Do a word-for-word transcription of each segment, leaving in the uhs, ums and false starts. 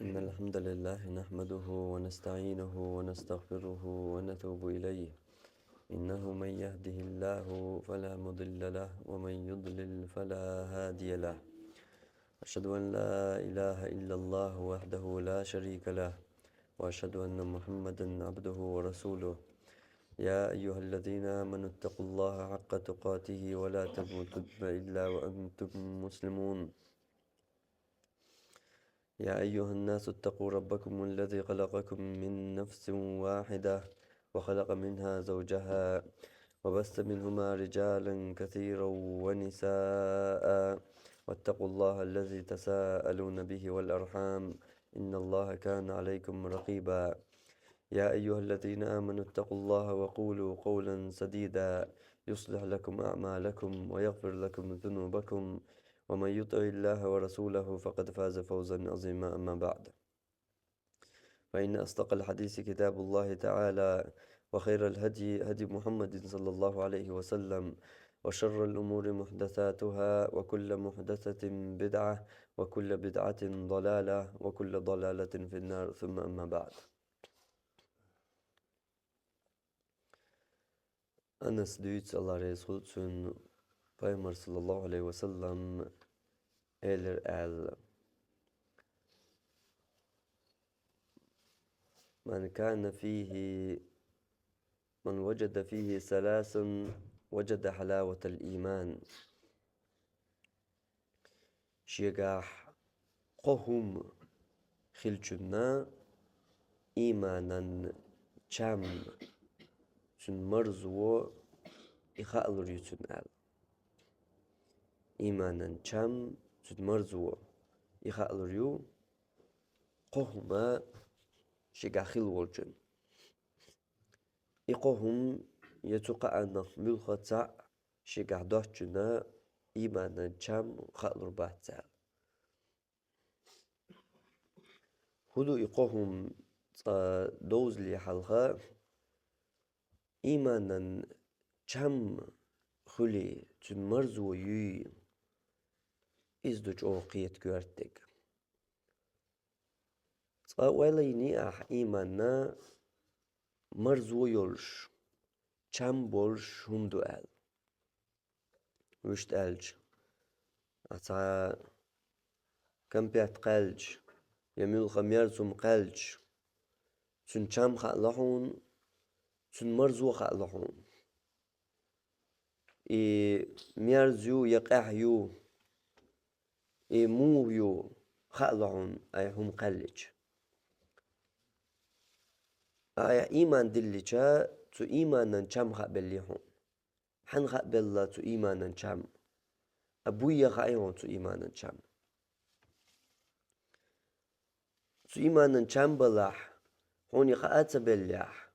إن الحمد لله نحمده ونستعينه ونستغفره ونتوب إليه. إنه من يهده الله فلا مضل له ومن يضلل فلا هادي له. أشهد أن لا إله إلا الله وحده لا شريك له، وأشهد أن محمدا عبده ورسوله. يا أيها الذين آمنوا اتقوا الله حق تقاته ولا تموتن إلا وأنتم مسلمون. يا أيها الناس اتقوا ربكم الذي خلقكم من نفس واحدة وخلق منها زوجها وبث منهما رجالا كثيرا ونساء، واتقوا الله الذي تساءلون به والأرحام، إن الله كان عليكم رقيبا. يا أيها الذين آمنوا اتقوا الله وقولوا قولا سديدا يصلح لكم أعمالكم ويغفر لكم ذنوبكم، ومن يطع الله ورسوله فقد فاز فوزا عظيما. أما بعد، فإن أصدق الحديث كتاب الله تعالى، وخير الهدي هدي محمد صلى الله عليه وسلم، وشر الأمور محدثاتها، وكل محدثة بدعة، وكل بدعة ضلالة، وكل ضلالة في النار. ثم أما بعد. Анас дуьйцу, Аллах реза хуьлда цунна, Пайхамар, саллаллаху Ӏалайхи ва саллам, элира аьлла: «من كان فيه، من وجد فيه ثلاثا وجد حلاوة الإيمان». Шегахь кхо хӀума хилчунна, ийманан чам, цуьнан марзо, и хаалур ю цунна аьлла. Ийманан чам, цуьнан марзо, и хаалур ю кхо хӀума шегахь хилла волчунна. И кхо хӀума я цу кхаанах муьлхха цхьаъ шегахь доцчунна ийманан чам хаалур бац аьлла. ХӀун ду и кхо хӀума цкъа довзале хьалха, ийманан чам хуьлий, цуьнан марзо юй, иза ду чӀогӀа кхета коьртаниг. Цкъа ойла йиний ахь ийманан марзо йолуш, чам болуш хӀума ду аьлла. Вуьшта аьлча, ахь цхьа конфет кхаьлча, я муьлхха мерза хӀума кхаьлча, цуьнан чам хаало хьуна, цуьнан марзо хаало хьуна. И мерза ю я къаьхьа ю, и муха ю хаало хьуна, айхьа хӀума кхаьллича. Айхьа ийман диллича, цу ийманан чам хаабеллий хьуна. Хьанна хаабелла цу ийманан чам? А буй ян хаьий хьуна цу ийманан чам? Цу ийманан чам балахь, хьуна и хаа а ца беллехь,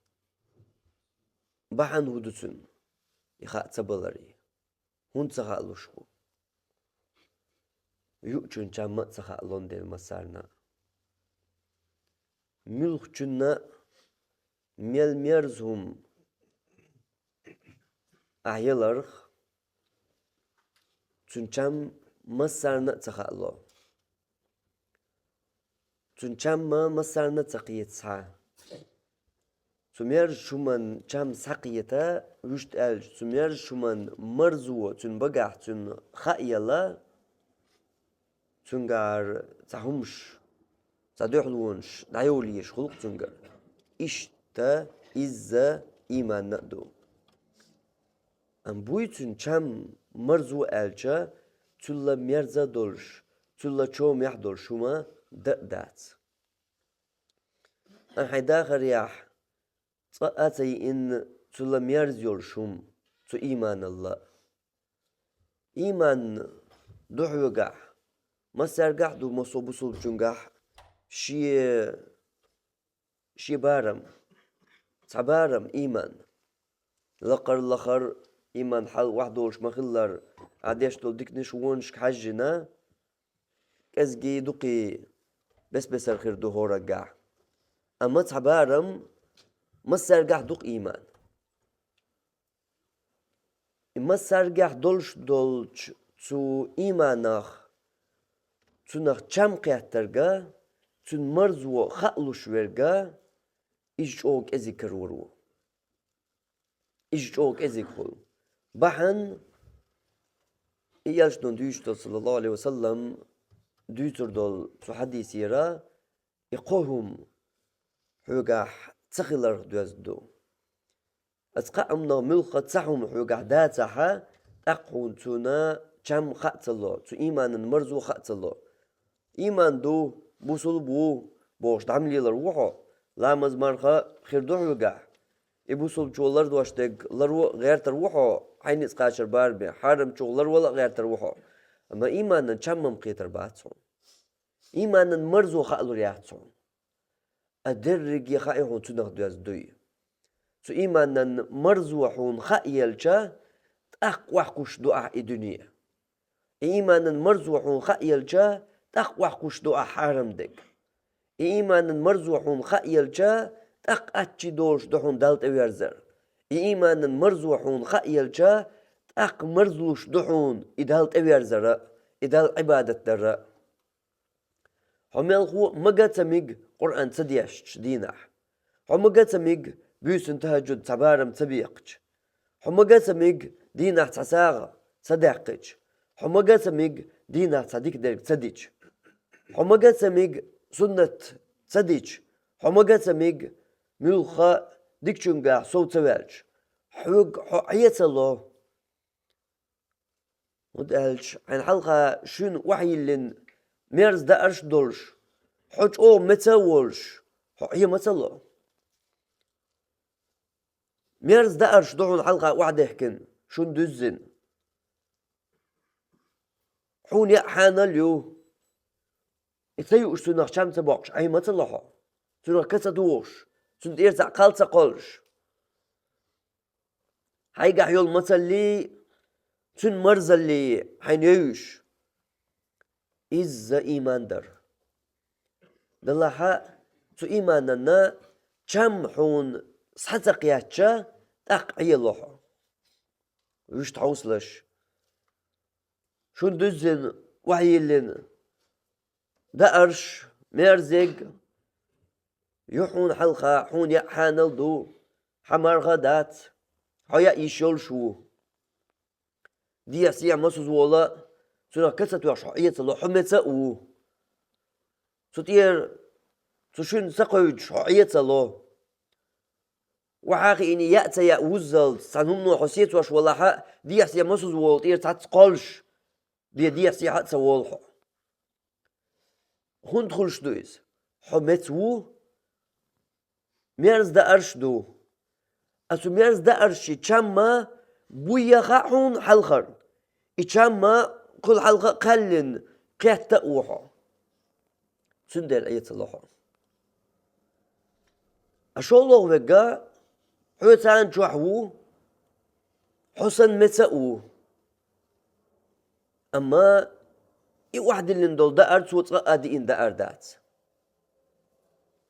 бахьана хӀун ду цуьнан и хаа ца баларан? ХӀунда ца хаалуш бу? Юучун чам а ца хаалон дела массарна а. Муьлххачунна а мел мерза хӀума ахь яларх, цуьнан чам массарна а ца хаало. Цуьнан чам а массарна а ца кхета схьа. Цу мерзачу хӀуман чам схьакхета, вуьшта аьлча, цу мерзачу хӀуман марзо цуьнан багахь цуьнан хаа яла, цуьнгара цхьа хӀумаш, цхьа дуьхьалонаш дӀайолаеш хуьлу-кх цуьнгара. Иштта изза ийманна а ду. Амма буй цуьнан чам марзо аьлча, цул а мерза а долуш, цул а чомехь а долуш хӀума дан а дац. Ахьа хьайн дахарехь цкъа а ца йиъна цул а мерза йолуш хӀума цу ийманалла. Ийман ду хьоьгахь, массаьргахь а ду массо а бусулбачуьнгахь шен, шен барам, цхьа барам ийман. Лакхара лахара ийман хьал охьадолуш ма-хиллара, ахь деш долу диканаш вонашка хьаьжжина, кӀезгий дукхий бес-бесара хир ду хӀораггахь. Амма цхьа барам массаьргахь а ду-кх ийман. И массаьргахь долуш долчу цу ийманах, цунах чам кхеттарг а, цуьнан марзо хаалуш верг, иза чӀогӀа кӀезиг карор ву. Иза чӀогӀа кӀезиг хуьлу. Бахьана и Элчано дуьйцуш долу, саллаллаху Ӏалайхи ва саллам, дуьйцур долу цу хьадисера, и кхо хӀума хьоьгахь ца хиларх доьзна ду. Аса кхаамнах муьлхха цхьа хӀума хьоьгахь дацахь, тӀаккха хьуна цуьнан чам хаа ца ло, цу ийманан марзо хаа ца ло. Ийман ду, бусулба ву бохуш дӀа ма лелар ву хьо, ламаз-марха хир ду хьоьгахь. И бусулбачо лардеш дерг ларвала а гӀертар ву хьо, хьайна ницкъ кхачар бараме, хьарамчух ларвала а гӀертар ву хьо. Амма ийманан чам ма кхетар бац хьуна. Ийманан марзо хаалур яц хьуна. А дерриге хаьа хьуна цуьнах доьзна дуй. Цу ийманан марзо хьуна хаа елча, тӀаккха охьакхуьуш ду ахь и дуьне. И ийманан марзо хьуна хаа елча, тӀаккха охьакхуьуш ду ахь хьарам дерг. И ийманан марзо хьуна хаа елча, тӀаккха аттачий долуш ду хьуна Далла тӀеверзар. И ийманан марзо хьуна хаа елча, тӀаккха марзлуш ду хьуна и Далла тӀеверзар а, и Далла Ӏибадат дар а. Хьо мелхо а мага ца мега Къуръан ца дешча дийнахь. Хьо мага ца мега буьйсанна тахӀажжуд цхьа барам ца бекхча. Хьо мага ца мега дийнахь цхьа сагӀа ца даьккхича. Хьо мага ца мега дийнахь цхьа дика дерг ца дича. Хьо мага ца мега суннат ца дича. Хьо мага ца мега муьлхха дикачуьнгахь сов ца ваьлча. Хьоьга хьо Ӏе ца ло. ХӀунда аьлча хьайна хьалха шуьна охьайиллина мерза даарш а долуш, хьо чӀогӀа меца а волуш, хьо Ӏе ма ца ло. Мерза даарш ду хьуна хьалха охьадехкина, шуна дуьззина. Хьуна яа хьанал ю. И ца юуш цунах чам ца боккхуш, Ӏе ма ца ло хьо. Цунах ка ца тухуш, цунна тӀера цхьаъ кхалла ца кхоллуш. Хьайгахь йолу мацаллий, цуьнан марзаллий хьайна евзаш. Изза ийман дара. Делахь а цу ийманана чам хьуна схьа ца кхетча, тӀаккха Ӏе ло хьо. Вуьшта хьовсалаш. Шуна дуьззина охьайиллина даарш, мерзиг ю хьуна хьалха, хьуна яа хьанал ду, хьан марха а дац, хьо яа йиш йолуш ву. Дехьа-сехьа масаза вола, цунах ка ца тоьхуш хьо Ӏе ца ло, хьо меца а ву. Цу тӀера цу шуьнца ца кхевдаш хьо Ӏе ца ло. Охьа хиъна яа ца яа вуззалц, цхьана хӀумано хьо сецош валахь а, дехьа-сехьа масаза волу тӀера цхьацца кхоллуш, де дехьа-сехьа а ца волу хьо. ХӀунда хуьлуш ду иза? Хьо меца ву, мерза даарш а ду. Аса цу мерза даарший чам а буй яха хьуна хьалхара. И чам а кхул хьалха а кхаьллина кхетта а ву хьо. Цундела Ӏе ца ло хьо. А шолгӀа верг, хьо царна чохь ву, хьо санна меца а ву. Амма и охьадиллина долу даар цо цкъа а диъна даар дац.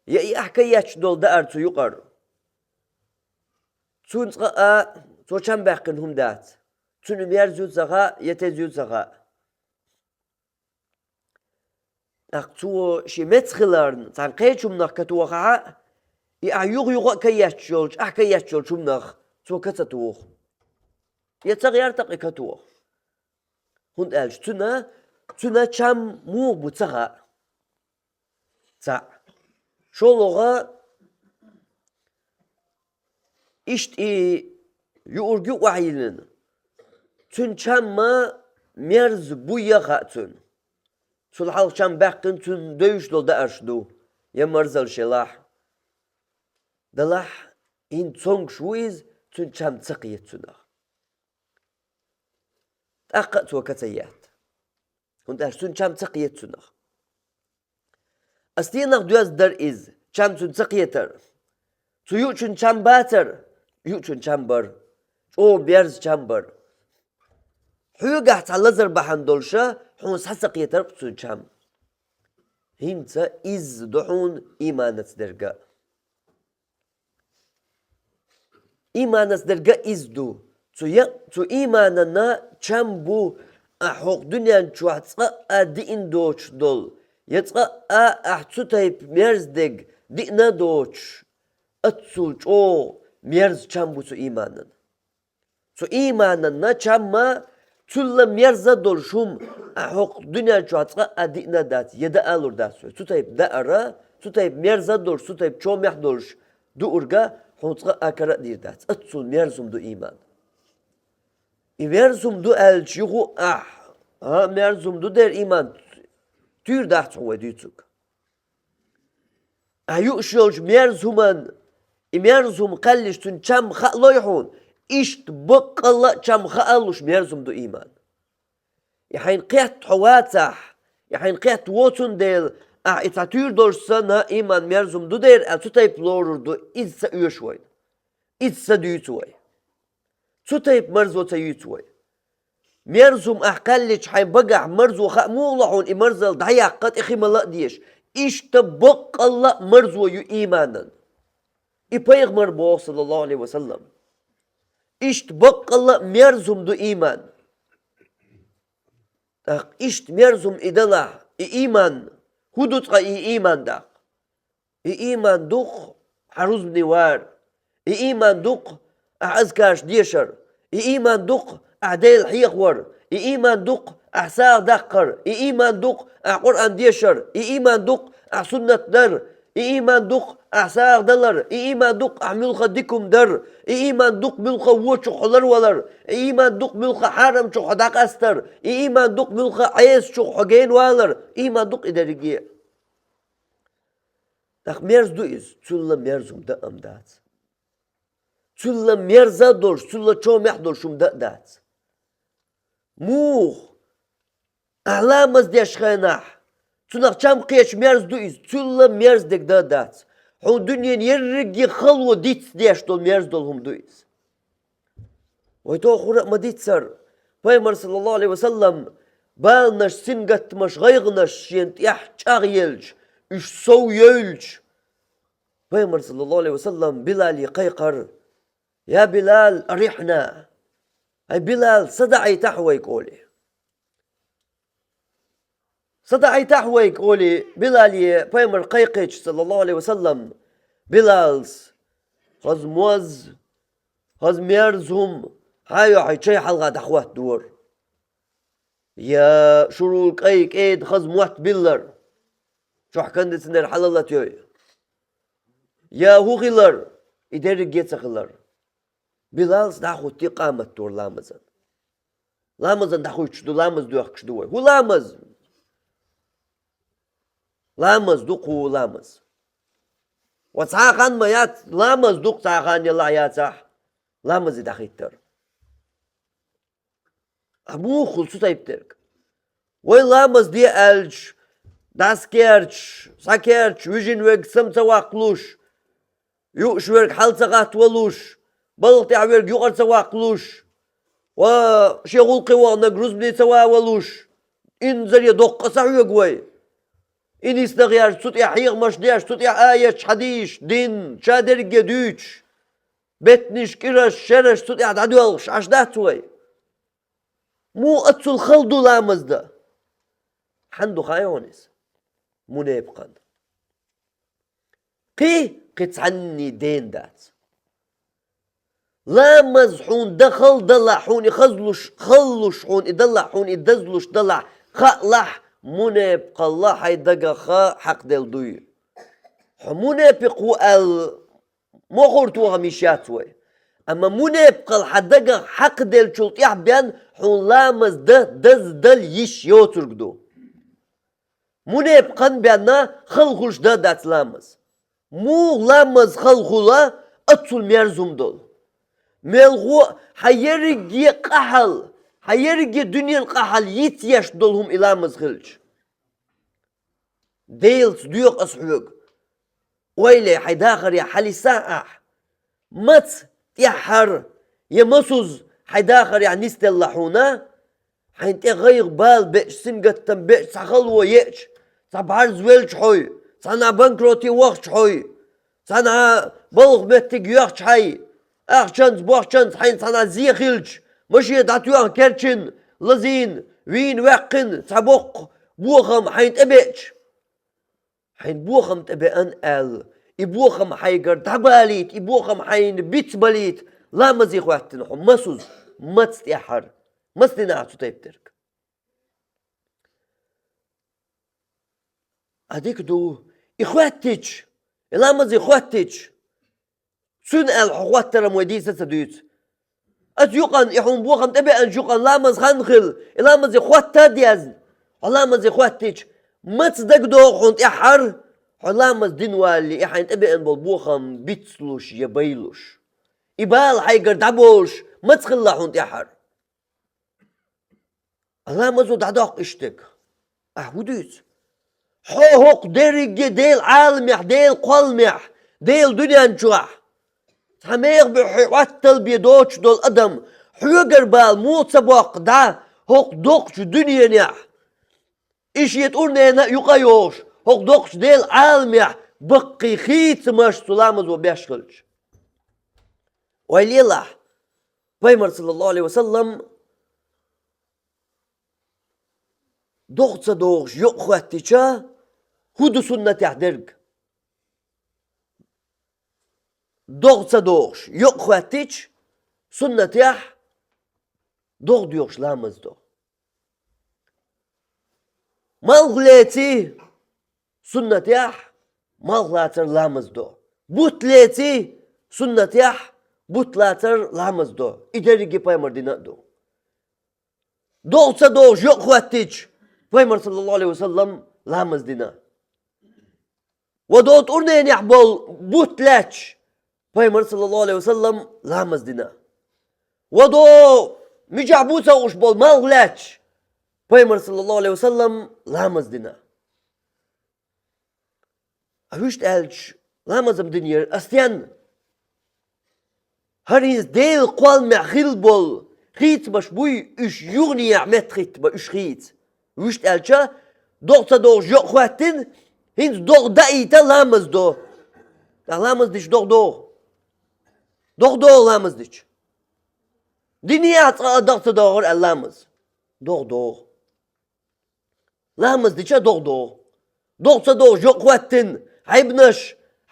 Я и ахь ка етташ долу даар цу юкъара. Цунна цкъа а цо чам баьккхина хӀума дац. Цунна мерза ю ца хаьа, я теза ю ца хаьа. ТӀаккха цо шен меца хиларна, цхьана кхечу хӀуманах ка тохахь а, и ахь юха-юха а ка етташ йолчу, ахь ка етташ йолчу хӀуманах цо ка ца туху. Я ца гӀерта а и ка тоха. ХӀунда аьлча цуьнан, цуьнан чам муха бу ца хаьа. Цхьаъ. ШолгӀа, иштта и юург ю охьайиллина. Цуьнан чам а мерза буй яха а цуьнан. Цул хьалха чам баьккхина цуьнан девзаш долу даарш ду, я марзалла шелахь. Делахь, хӀинца цомгуш ву иза, цуьнан чам ца кхета цунах. ТӀаккха а цо ка ца етта. ХӀунда аьлча цуьнан чам ца кхета цунах. Аса стенах доьзна дара иза, чам цуьнан ца кхетар? Цу юучун чам бацара, юучун чам бара, чӀогӀа берза чам бара. Хьоьгахь цхьа лазар бахьана долуша, хьуна схьа ца кхетар-кх цуьнан чам. ХӀинца изза ду хьуна ийманаца дерг а. Ийманаца дерг а изза ду. Цу я-, цу ийманана чам бу, ахь хӀокху дуьнен чохь цкъа а диъна доцуш долу Я цкъа а ахь цу тайпа мерза дерг диъна а доцуш, аццул чӀогӀа мерза чам бу цу ийманан. Цу ийманан чам а, цул а мерза долуш хӀума ахь хӀокху дуьнен чохь цкъа а диъна а дац, я даа а лур дац вай. Цу тайпа даар, цу тайпа мерза долуш, цу тайпа чомехь долуш дуург хьуна цкъа а кара а дийр дац. Аццул мерза хӀума ду ийман. И мерза хӀума ду аьлча, юха а ахь, а, мерза хӀума ду дера ийман, туьйр дац хьуна вай дуьйцург. Ахь юуш йолчу мерза хӀуман, и мерза хӀума кхаьллича цуьнан чам хаа лой хьуна, иштта баккъалла а чам хаа луш мерза хӀума ду ийман. И хьайна кхетта хьо вацахь, и хьайна кхетта воцун дела, ахь и цхьа туьйр долуш санна, ийман мерза хӀума ду дера аьлла, цу тайпа лорур ду, иза ца оьшу вайна. Иза ца дуьйцу вай. Цу тайпа марзо ца юьйцу вай. Мерза хӀума ахь кхаьллича, хьайн багахь марзо хаа муха ло хьуна, и марзалла дӀаяккха, тӀе хи мала а дезаш. Иштта баккъалла а марзо ю ийманан. И пайхамар боху, саллаллаху алейхи ва саллам. Иштта баккъалла а мерза хӀума ду ийман. ТӀаккха иштта мерза хӀума и далахь, и ийман, хӀун ду цкъа и ийман даккха? И ийман ду-кх ахь рузбане вар. И ийман ду-кх ахь азкарш дешар. И ийман ду-кх ахь Дела хьехавар. И ийман ду-кх ахь сагӀа даккхар. И ийман ду-кх ахь Къуръан дешар. И ийман ду-кх ахь суннат дар. И ийман ду-кх ахь сагӀа далар. И ийман ду-кх ахь муьлхха дика хӀума дар. И ийман ду-кх муьлхха вочух хьо ларвалар. И ийман ду-кх муьлхха хьарамчух хьо дӀакъастар. И ийман ду-кх муьлхха Ӏесачух хьо генавалар. Ийман ду-кх и дерриге. ТӀаккха мерза ду иза, цул а мерза хӀума даа-м дац. Цул а мерза а долуш, цул а чомехь долуш хӀума даа а дац. Муха? Ахь ламаз деш хенахь, цунах чам кхеташ мерза ду иза, цул а мерза дерг даа а дац. Хьуна дуьненан ерриге хало диц деш долу мерза долу хӀума ду иза. Вай тохара а ма-диццара, пайхамар, саллаллаху алейхи ва саллам, баланаш, сингаттамаш, гӀайгӀанаш шена тӀехь чӀагӀъелча, уьш сов йевлча, пайхамар, саллаллаху алейхи ва саллам, Билале кхайкхар: «Я Билал, арихьна! Ай Билал, садаӀийтахьа вайга», — олий. «СадаӀийтахьа вайга», — олий Билале пайхамар кхайкхича, саллаллаху алейхи ва саллам, Билалс: «Хаза моз, хаза мерза хӀума, хьан а йохьий, чай хьалха дӀахӀоттадора. Я шурул кӀай кӀеда хаза мотт биллар, чохь кондиционер хьалалатайой. Я хӀун хилар, и дерриге а ца хилар». Билалс дӀахӀуттий, къамат дора ламазан. Ламазан дӀахӀуьттуш ду, ламаз доьхкуш ду вай. ХӀун ламаз? Ламаз ду кху ламаз. Ва цхьа а хан ма яц, ламаз ду-кх цхьа а хан, елахь яцахь, ламазе дӀахӀиттар. Ахь муха хуьлу цу тайпа дерг? Вай ламаз де аьлча, дӀасакерчаш, схьакерчаш, вижина верг сама ца ваккхалуш, юуш верг хьала ца гӀаттавалуш, балха тӀехь верг юкъара ца ваккхалуш, ва шен гӀуллакхе ваханарг рузбане ца валуш, инзаре доккха къа ца хьоьгу вай. И нисдахъярш цу тӀехь хьехамаш деш, цу тӀехь аяташ, хьадисаш, дин, ша дерриге дуьйцуш, беттанаш, кӀираш, шераш цу тӀехь дӀадоьлхуш Ӏаш дац вай? Муха аццул хала ду ламаз дан? Хьан ду хаий хьуна иза? Мунепакъан. Кхин, кхин цхьанний ден дац. Ламаз хьуна дан хала далахь, хьуна и хазлуш, халлуш хьуна и далахь, хьуна и дазлуш далахь, хаалахь, мунепакъалла хьайн дагах хьакхаделла дуй. Хьо мунепакъ ву аьлла, мохур тохам йиш яц вай. Амма мунепакъалла хьан дагах хьакхаделлачул тӀаьхьа бен хьуна ламаз дан, даза дала йиш йоцург ду. Мунепакъан бен хала хуьлуш дан а дац ламаз. Муха ламаз хала хуьлу, аццул мерза хӀума долу? Мелхо а хьан ерриге къахьал, хьан ерриге дуьненан къахьал йицъеш долу хӀума и ламаз хилча. Делаца доьху аса хьоьга. Ойла йе, хьайн дахарехь хьалисахь ахь. Маца тӀаьххьара я масуза хьайн дахарехь нисделла хьуна, хьайн тӀе гӀайгӀа, бала беача, сингаттам беача, цхьа хало еача, цхьа бӀарзвелча хьой, цхьанхьа банкроте вахча хьой, цхьанхьа балха меттиг йоьхча хьай, ахчанца, бохчанца хьайна цхьанхьа зе хилча, машен дӀатоьхна керчина, лазийна, вийна, ваьккхина, цхьа боккха бохам хьайна тӀе беача, Хьайна бохам тӀебеана аьлла, и бохам хьайгара дӀабалийта, и бохам хьайна бицбалийта, ламазе хӀоттийна хьо масаза, маца тӀехьара, маца дийнахьа цу тайпа дерг. А дика ду, и хӀоттича, и ламазе хӀоттича, цунна аьлла хьо хӀоттарам вай дийца ца дуьйцу. Аса юкъанна, и хьуна бохам тӀебеанча юкъанна ламаз хан хила, и ламазе хӀотта а дезна, хьо ламазе хӀоттича, маца дагадогӀу хьуна тӀехьара, хьо ламаз дина валале, и хьайна тӀебеана болу бохам бицлуш я байлуш. И бала хьайгара дӀаболуш, маца хилла хьуна тӀехьара. Ламазо дӀадоккху иштта дерг. Ахьа хӀун дуьйцу? Хьо хӀокху дерриге Делан Ӏаламехь, Делан кхолламехь, Делан дуьнен чохь цхьа меха буьххье Ӏоттал бен доцуш долу адам, хьоьгара бала муха ца боккху дӀа хӀокху доккхачу дуьненехь? И шен тӀурнена а юкъа а йогӀуш, хӀокху доккхачу Делан Ӏаламехь баккхий хийцамаш цу ламазо беш хилча. Ойла елахь, Пайхамар, саллаллаху Ӏалайхи ва саллам, догӀа ца догӀуш йокъа хӀоьттича, хӀун ду суннатехь дерг? ДогӀа ца догӀуш йокъа хӀоьттича, суннатехь догӀа доьхуш ламаз до. Малх леций, суннатехь малх лацар ламаз до. Бутт леций, суннатехь бутт лацар ламаз до. И дерриге Пайхамар дина а ду. ДогӀа ца догӀуш йокъа хӀоьттича, Пайхамар, саллаллаху Ӏалайхи ва саллам, ламаз дина. Ва до тӀурненехь болу бутт лаьтташ, Пайхамар, саллаллаху Ӏалайхи ва саллам, ламаз дина. Ва до мичахь бу ца хууш болу малх лаьтташ, Пайхамар, саллаллаху Ӏалайхи ва саллам, ламаз дина. А вуьшта аьлча, ламазам динера ас стенна? ХӀара хӀинца Делан кхолламехь хилла болу хийцамаш буй, уьш юханехьа меттахӀиттабан уьш хийца. Вуьшта аьлча, догӀа ца догӀуш йокъа хӀоьттина, хӀинца догӀа даийта ламаз до. ТӀаккха ламаз дича догӀа догӀу. ДогӀа догӀу ламаз дича. Динехь цкъа а догӀа ца догӀура аьлла ламаз. ДогӀа догӀу. Ламаз дича догӀа догӀу. ДогӀа ца догӀуш йокъа хӀоьттина, хьайбанаш,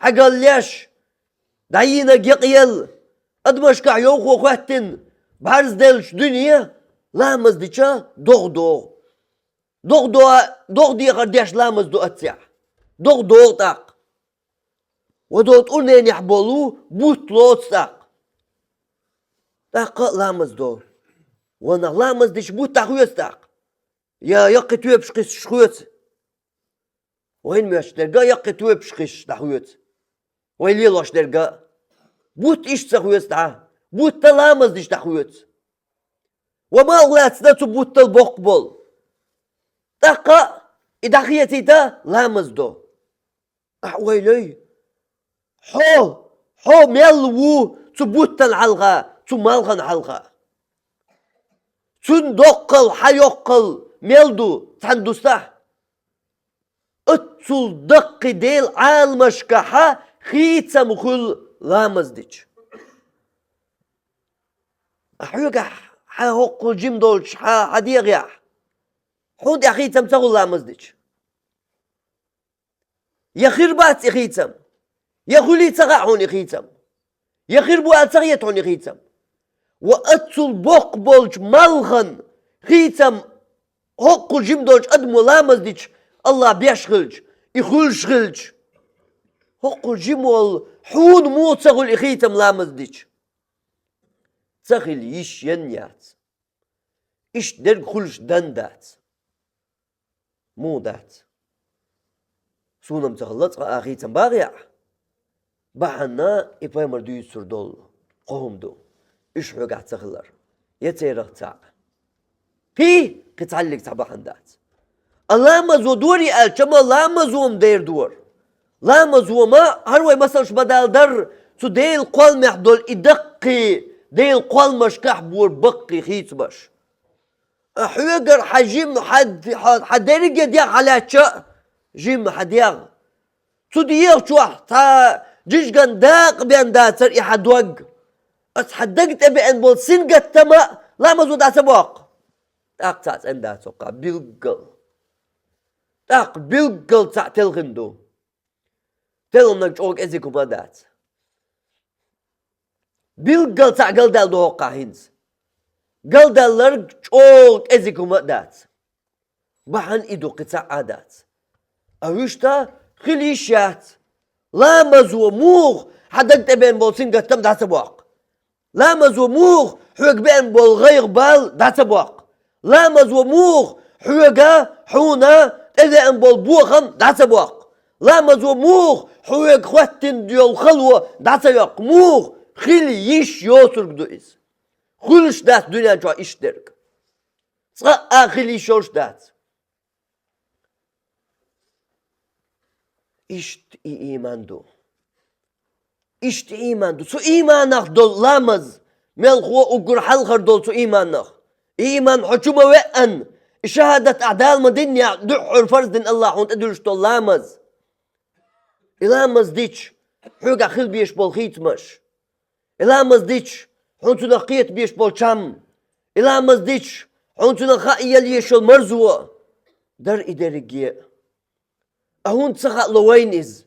хьагаллеш, дӀайийнарг якъаелла, адамашкахь йовхо хӀоьттина, бӀарзделлачу дуьне, ламаз дича догӀа догӀу. ДогӀа до-, догӀа дехар деш ламаз ду аццехь. ДогӀа догӀу тӀаккха. Ва до тӀурненехь болу бутт лоцу тӀаккха. ТӀаккха а ламаз до. Ва нах ламаз дича бутт дӀахоьцу тӀаккха. Я яккхий тоьпаш кхиссуш хоьцу. Вайна моьттуш дерг а яккхий тоьпаш кхиссуш дӀахоьцу. Вай лелош дерг а. Бутт иштта ца хоьцу дӀа. Бутт а ламаз дича дӀахоьцу. Ва малх лаьцна цу буттал боккха болу. ТӀаккха а и дӀахецийта ламаз до. Ахьа ойла йой. Хьо, хьо мел ву цу буттан хьалха, цу малхан хьалха? Цуьнан доккхал, хьан йоккхал мел ду, цхьаьна дустахь? Оццул даккхий Делан Ӏаламашкахьа хийцам хуьлу ламаз дича. Ахьа хьоьгахь хьан хӀоккхул жима долчу хьан, хьан дегӀехь? Хьуна тӀехь хийцам ца хуьлу ламаз дича? Я хир бац и хийцам, я хуьлий ца хаьа хьуна и хийцам, я хир бу аьлла ца хета хьуна и хийцам. Ва оццул боккха болчу малхан хийцам хӀоккхул жима долчу адамо ламаз дича, Аллах беш хилча, и хуьлуш хилча, хӀоккхул жима волу хьуна муха ца хуьлу и хийцам ламаз дича? Ца хила йиш ян яц. Иштта дерг хуьлуш дан дац. Муха дац? Суна-м ца хилла цкъа а хийцам багӀехь, бахьана и пайхамар дуьйцур долу кхо хӀума ду, уьш хьоьгахь ца хилар, я церах цхьаъ. Кхин, кхин цхьаллиг цхьа бахьана дац. А ламазо дорий аьлча, ма ламазо-м дер дора. Ламазо ма, хӀара вай масалш ма-далла дара, цу Делан кхолламехь долу и даккхий, Делан кхолламашкахь бора баккхий хийцамаш. А хьоьгара хьан жима, хьан, хьан, хьан дерриге дегӀ хьалаьцча а, жима хьан дегӀ. Цу дегӀа чохь цхьа жижиган дакъа бен дацара и хьан дог. Аса хьан даг тӀе беана болу сингаттам а ламазо дӀа ца боккху. ТӀаккха цхьаъ цӀена дац хӀокхахь билггал. ТӀаккха билггал цхьаъ телхина ду. Теломнаг чӀогӀа кӀезига хӀума дац. Билггал цхьаъ галдаьлла догӀу-кх хӀинца. Галдаьлларг чӀогӀа кӀезига хӀума а дац. Бахьана и ду кхин цхьа а дац. А вуьшта хила йиш яц. Ламазо муха хьан даг тӀе беана болу сингаттам дӀа ца боккху? Ламазо муха хьоьга беана болу гӀайгӀа-бала дӀа ца боккху? Ламазо муха хьоьга, хьуна тӀедеана болу бохам дӀа ца боккху? Ламазо муха хьоьга хӀоьттина йолу хало дӀа ца йоккху? Муха хила йиш йоцург ду иза? Хуьлуш дац дуьнен чохь иштта дерг. Цкъа а хила йиш йолуш дац. Иштта и ийман ду. Иштта ийман ду. Цу ийманах долу ламаз, мелхо уггар хьалхара долу цу ийманах. И ийман хьо чу ма веъан, и шахӀадат ахь Дала ма диннехь, дуьххьара фарз дина Аллахьа хьуна тӀедуьллуш долу ламаз. И ламаз дича, хьоьгахь хила безаш болу хийцамаш. И ламаз дича, хьуна цунах кхета безаш болу чам. И ламаз дича, хьуна цунах хаа ела езаш йолу марзо. Дара и дерриге а. А хӀунда ца хаало вайна иза?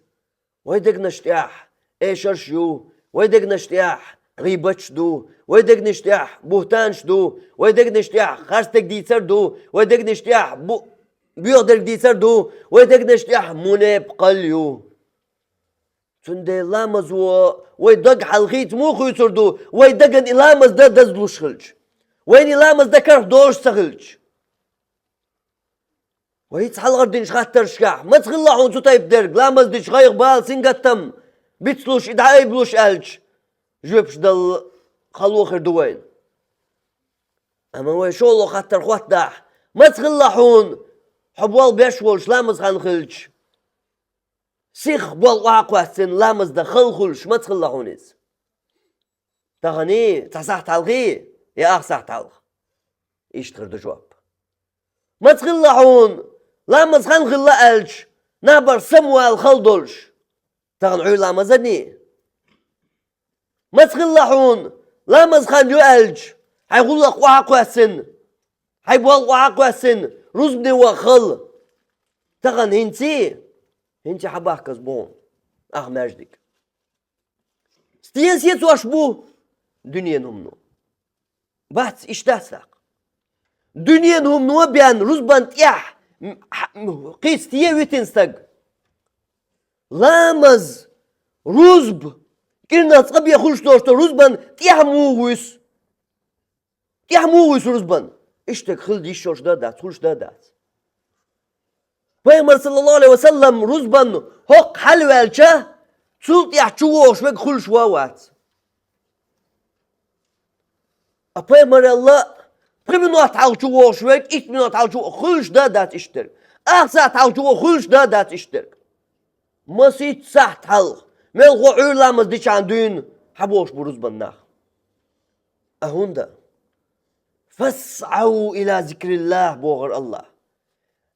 Вай дегнаш тӀехь эшарш ю, вай дегнаш тӀехь гӀийбаташ ду, вай дегнаш тӀехь буьхтанаш ду, вай дегнаш тӀехь харцдерг дийцар ду, вай дегнаш тӀехь бу-, боьха дерг дийцар ду, вай дегнаш тӀехь мунепакъалла ю. Цундела ламазо вай даг хьалхийца муха хуьйцур ду, вай дагана и ламаз дан дазлуш хилча? Вайна и ламаз дан карх долуш ца хилча? Вай хӀинца хьалхара динчу хаттаршкахь, маца хилла хьуна цу тайпа дерг, ламаз дича гӀайгӀа-бала, сингаттам бицлуш, и дӀаайбалуш аьлча, жоьпаш дала хало хир ду вайна. Амма вай шолгӀа хаттар хӀоттадахь, маца хилла хьуна хьо болх беш волуш ламаз хан хилча, сиха болх охьакхоьссина ламаз дан хала хуьлуш маца хилла хьуна иза? Таханий, цхьа сахьт хьалхий, я ах сахьт хьалха? Иштта хир ду жоп. Маца хилла хьуна, ламаз хан хилла аьлча, нах барх самавала хала долуш? Тахана Ӏуьйра ламазаний? Маца хилла хьуна, ламаз хан ю аьлча, хьайн гӀуллакх охьакхоьссина, хьайн болх охьакхоьссина, рузбане ваха хала? Тахана хӀинций? ХӀинций хьабахказа боху ах маьждиг. Стен сецош бу дуьненан хӀумано. Бац, иштта дац тӀаккха. Дуьненан хӀумано бен рузбан тӀехь м-, м-, кхин стен витина стаг? Ламаз, рузба, кӀирнах цкъа бен хуьлуш долуш долу рузбан тӀехь муха вуьсу? ТӀехь муха вуьсу рузбан? Иштта хила йиш йолуш дан а дац, хуьлуш дан а дац. Пайхамар, саллаллаху Ӏалайхи ва саллам, рузбан хӀокху хьалаваьлча, цул тӀехь чувогӀуш верг хуьлуш ван а вац. А пайхамаралла пхи минот хьалха чувогӀуш верг, итт минот хьалха чу хуьлуш дан а дац иштта дерг. Ах сахьт хьалха чувогӀуш хуьлуш дан а дац иштта дерг. Масийтта сахьт хьалха, мелхо Ӏуьйра ламаз дичахьана дуьйна хьабогӀуш бу рузбан нах. А хӀунда? «ФасӀау иля зикриллахӀ», – бохура Аллахь.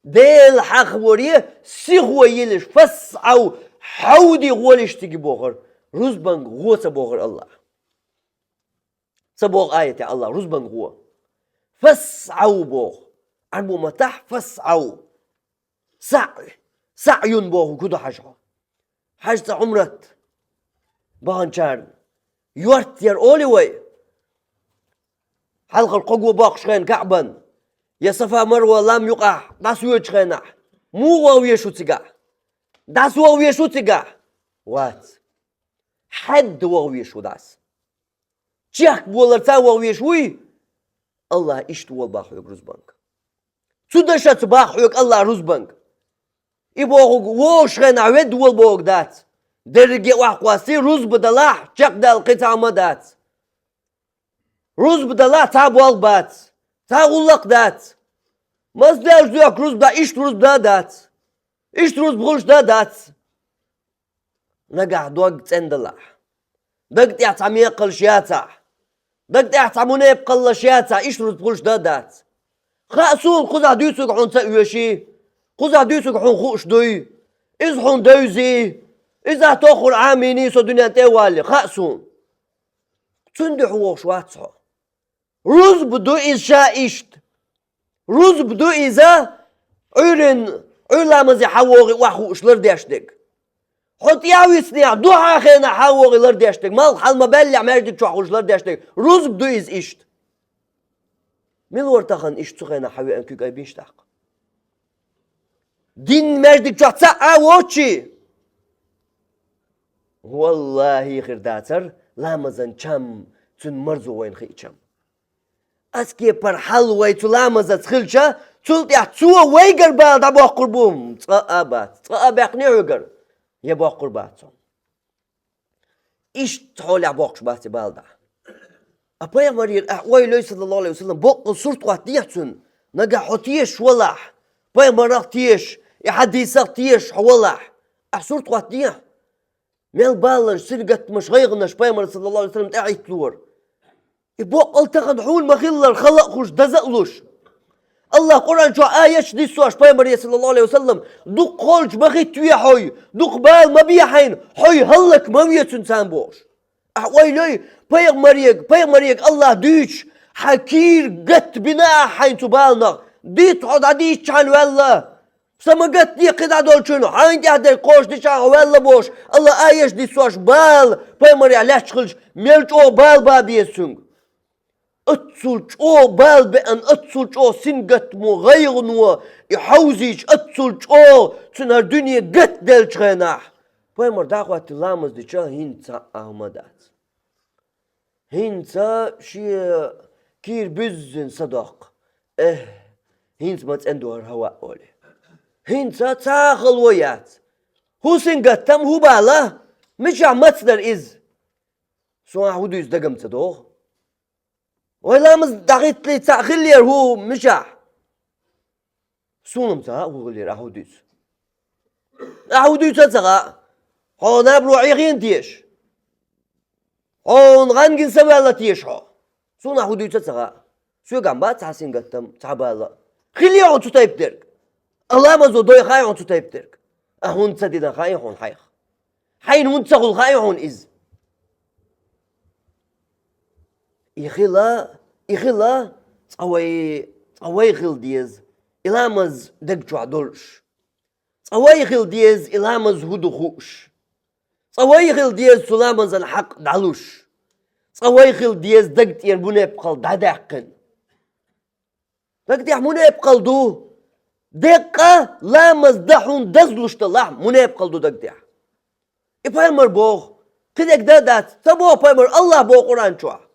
Дела хьахоре сихо йилаш, «фасӀау», хьовде гӀолаш цига бохура, рузбанга гӀо ца бохура Аллахь. Ца боху аятехь Аллахь, рузбанга гӀо. «ФасӀау» боху. Ӏарбо маттахь «фасӀау». СаӀ, саӀюн боху куду хьажа хьо. Хьажа цӀа Ӏумрат баханчарна. Йорт яр олий вай? Хьалхара кхо го боккхуш хенахь Каъбан, я Сафа-Марва лам юкъахь дӀасавоьдучу хенахь, муха ваха везаш ву цигахь? ДӀасаваха везаш ву цигахь? Вац. Хьаьдда ваха везаш ву дӀаса. Чехка боларца ваха везаш вуй? Аллахь иштта вола боху хьоьга рузбанга. Цу дашаца боху хьоьга Аллахь рузбанга. И бохург вогӀуш хенахь ведда вола бохург дац. Дерриге охьакхоссий, рузба далахь, чекхдала кхин цхьа хӀума дац. Рузба далахь, цхьа болх бац, цхьа гӀуллакх дац. Маса даьлча доьхку рузба да, иштта рузба дан а дац. Иштта рузба хуьлуш дан а дац. Нагахь дог цӀена далахь, даг тӀехь цхьа мекхалш яцахь, даг тӀехь цхьа мунепакъаллаш яцахь, иштта рузба хуьлуш дан а дац. Хаьа суна, кхузахь дуьйцург хьуна ца оьший, кхузахь дуьйцург хьуна хууш дуй, иза хьуна девзий, иза ахь тоххур Ӏамийний со дуьнен тӀе а валале, хаьа суна. Цуьнан дуьхьа вогӀуш вац хьо. Рузба ду иза ша иштта. Рузба ду иза Ӏуьйрин, Ӏуьйра ламазе хьан вогӀий охьахууш лардеш дерг. Хьо тӀаьхьа вицнехь, духьа хенахь хьан вогӀий лардеш дерг, малх хьал ма баьллехь маьждиг чохь хуьлуш лардеш дерг, рузба ду иза иштта. Мила вара тахана иштта цу хенахь хьан веана куьг айбинчу тӀаккха? Дин маьждиг чохь цхьаъ а воцучий? Валлахьи, хир дацара ламазан чам цуьнан марзо вайна хиъча. Ас кепара хьал вай цу ламазаца хилча, цул тӀаьхьа цо вайгара бала дӀабоккхур бу. Цкъа а бац, цкъа а баьккхиний хьоьгара, я боккхур бац хьо. Иштта хьолехь боккхуш бац и бала дӀа. А пайхамарера ахь ойла йой, саллаллаху алейхи ва саллям, боккъал сурт хӀоттадехьа цуьнан, нагахь хьо тешаш валахь, пайхамарах тешаш, и хьадисах тешаш хьо валахь, ахь сурт хӀоттадехьа. Мел баланаш, сингаттамаш, гӀайгӀанаш пайхамар, саллаллаху алейхи ва саллям, тӀехӀитталора. И боккъал тахана хьуна ма-хиллара хала а хуьлуш, даза а луш. Аллах Къуръан чохь аяташ диссош пайхамаре, саллаллаху алейхи ва саллям, дукха холчу ма хӀиттаве хьо, дукха бала ма бе хьайна, хьо хӀаллак ма ве цуьнан царна бохуш. Ахь ойла йой, пайхамарега, пайхамарега Аллах дуьйцуш, хьан кийра гатта бина ахь хьайна цу баланах, диц хьо дӀадийцча хьан ваьлла. Сан ма гатде кхин дӀа долчунна, хьайна тӀехь дерг кхочушдича хьо ваьлла бохуш, Аллах аяташ диссош бала пайхамарехь лаьтташ хилча, мел чӀогӀа бала ба беза цуьнга. Аццул чӀогӀа бала беана, аццул чӀогӀа сингаттамо, гӀайгӀано и хьовзийча, аццул чӀогӀа цуьнан хӀара дуьне гатделлачу хенахь, пайхамар дӀахӀоттийна ламаз дича, хӀинца а хӀума дац. ХӀинца шен кийра буьззина садоккху. Эхь, хӀинца ма цӀена ду хӀара хӀаваъ олий. ХӀинца цхьа а хало яц. ХӀун сингаттам, хӀун бала? Мичахь мацдар иза? Суна ахь хӀун дуьйцу дагам ца догӀу? Вай ламаз дӀахӀиттале цхьаъ хиллера хӀун мичахь? Суна-м ца хаьа хӀун хиллера ахь хӀун дуьйцу. Ахь хӀун дуьйцу а ца хаьа. Хьо наб рохьехийна теша? Хьо гӀан гина самаваьлла теша хьо? Суна ахь хӀун дуьйцу а ца хаьа. Соьгахь бац цхьа сингаттам, цхьа бала. Хиллий хьуна цу тайпа дерг? Ламазо дой хаьий хьуна цу тайпа дерг? Ахь хӀунда ца дина хаьий хьуна хьайх? Хьайна хӀунда ца хуьлу хаьий хьуна иза? И хила, и хила, цкъа вай, цкъа вай хила деза, и ламаз даг чохь долуш. Цкъа вай хила деза, и ламаз хӀун ду хууш. Цкъа вай хила деза, цу ламазан хьакъ дӀалуш. Цкъа вай хила деза, даг тӀера мунепакъал дӀадаьккхина. Даг тӀехь мунепакъал ду. Деккъа ламаз дан хьуна дазлуш далахь, мунепакъал ду даг тӀехь. И пайхамар боху, кхидерг дан а дац, ца боху пайхамар, Аллах боху Къуръан чохь.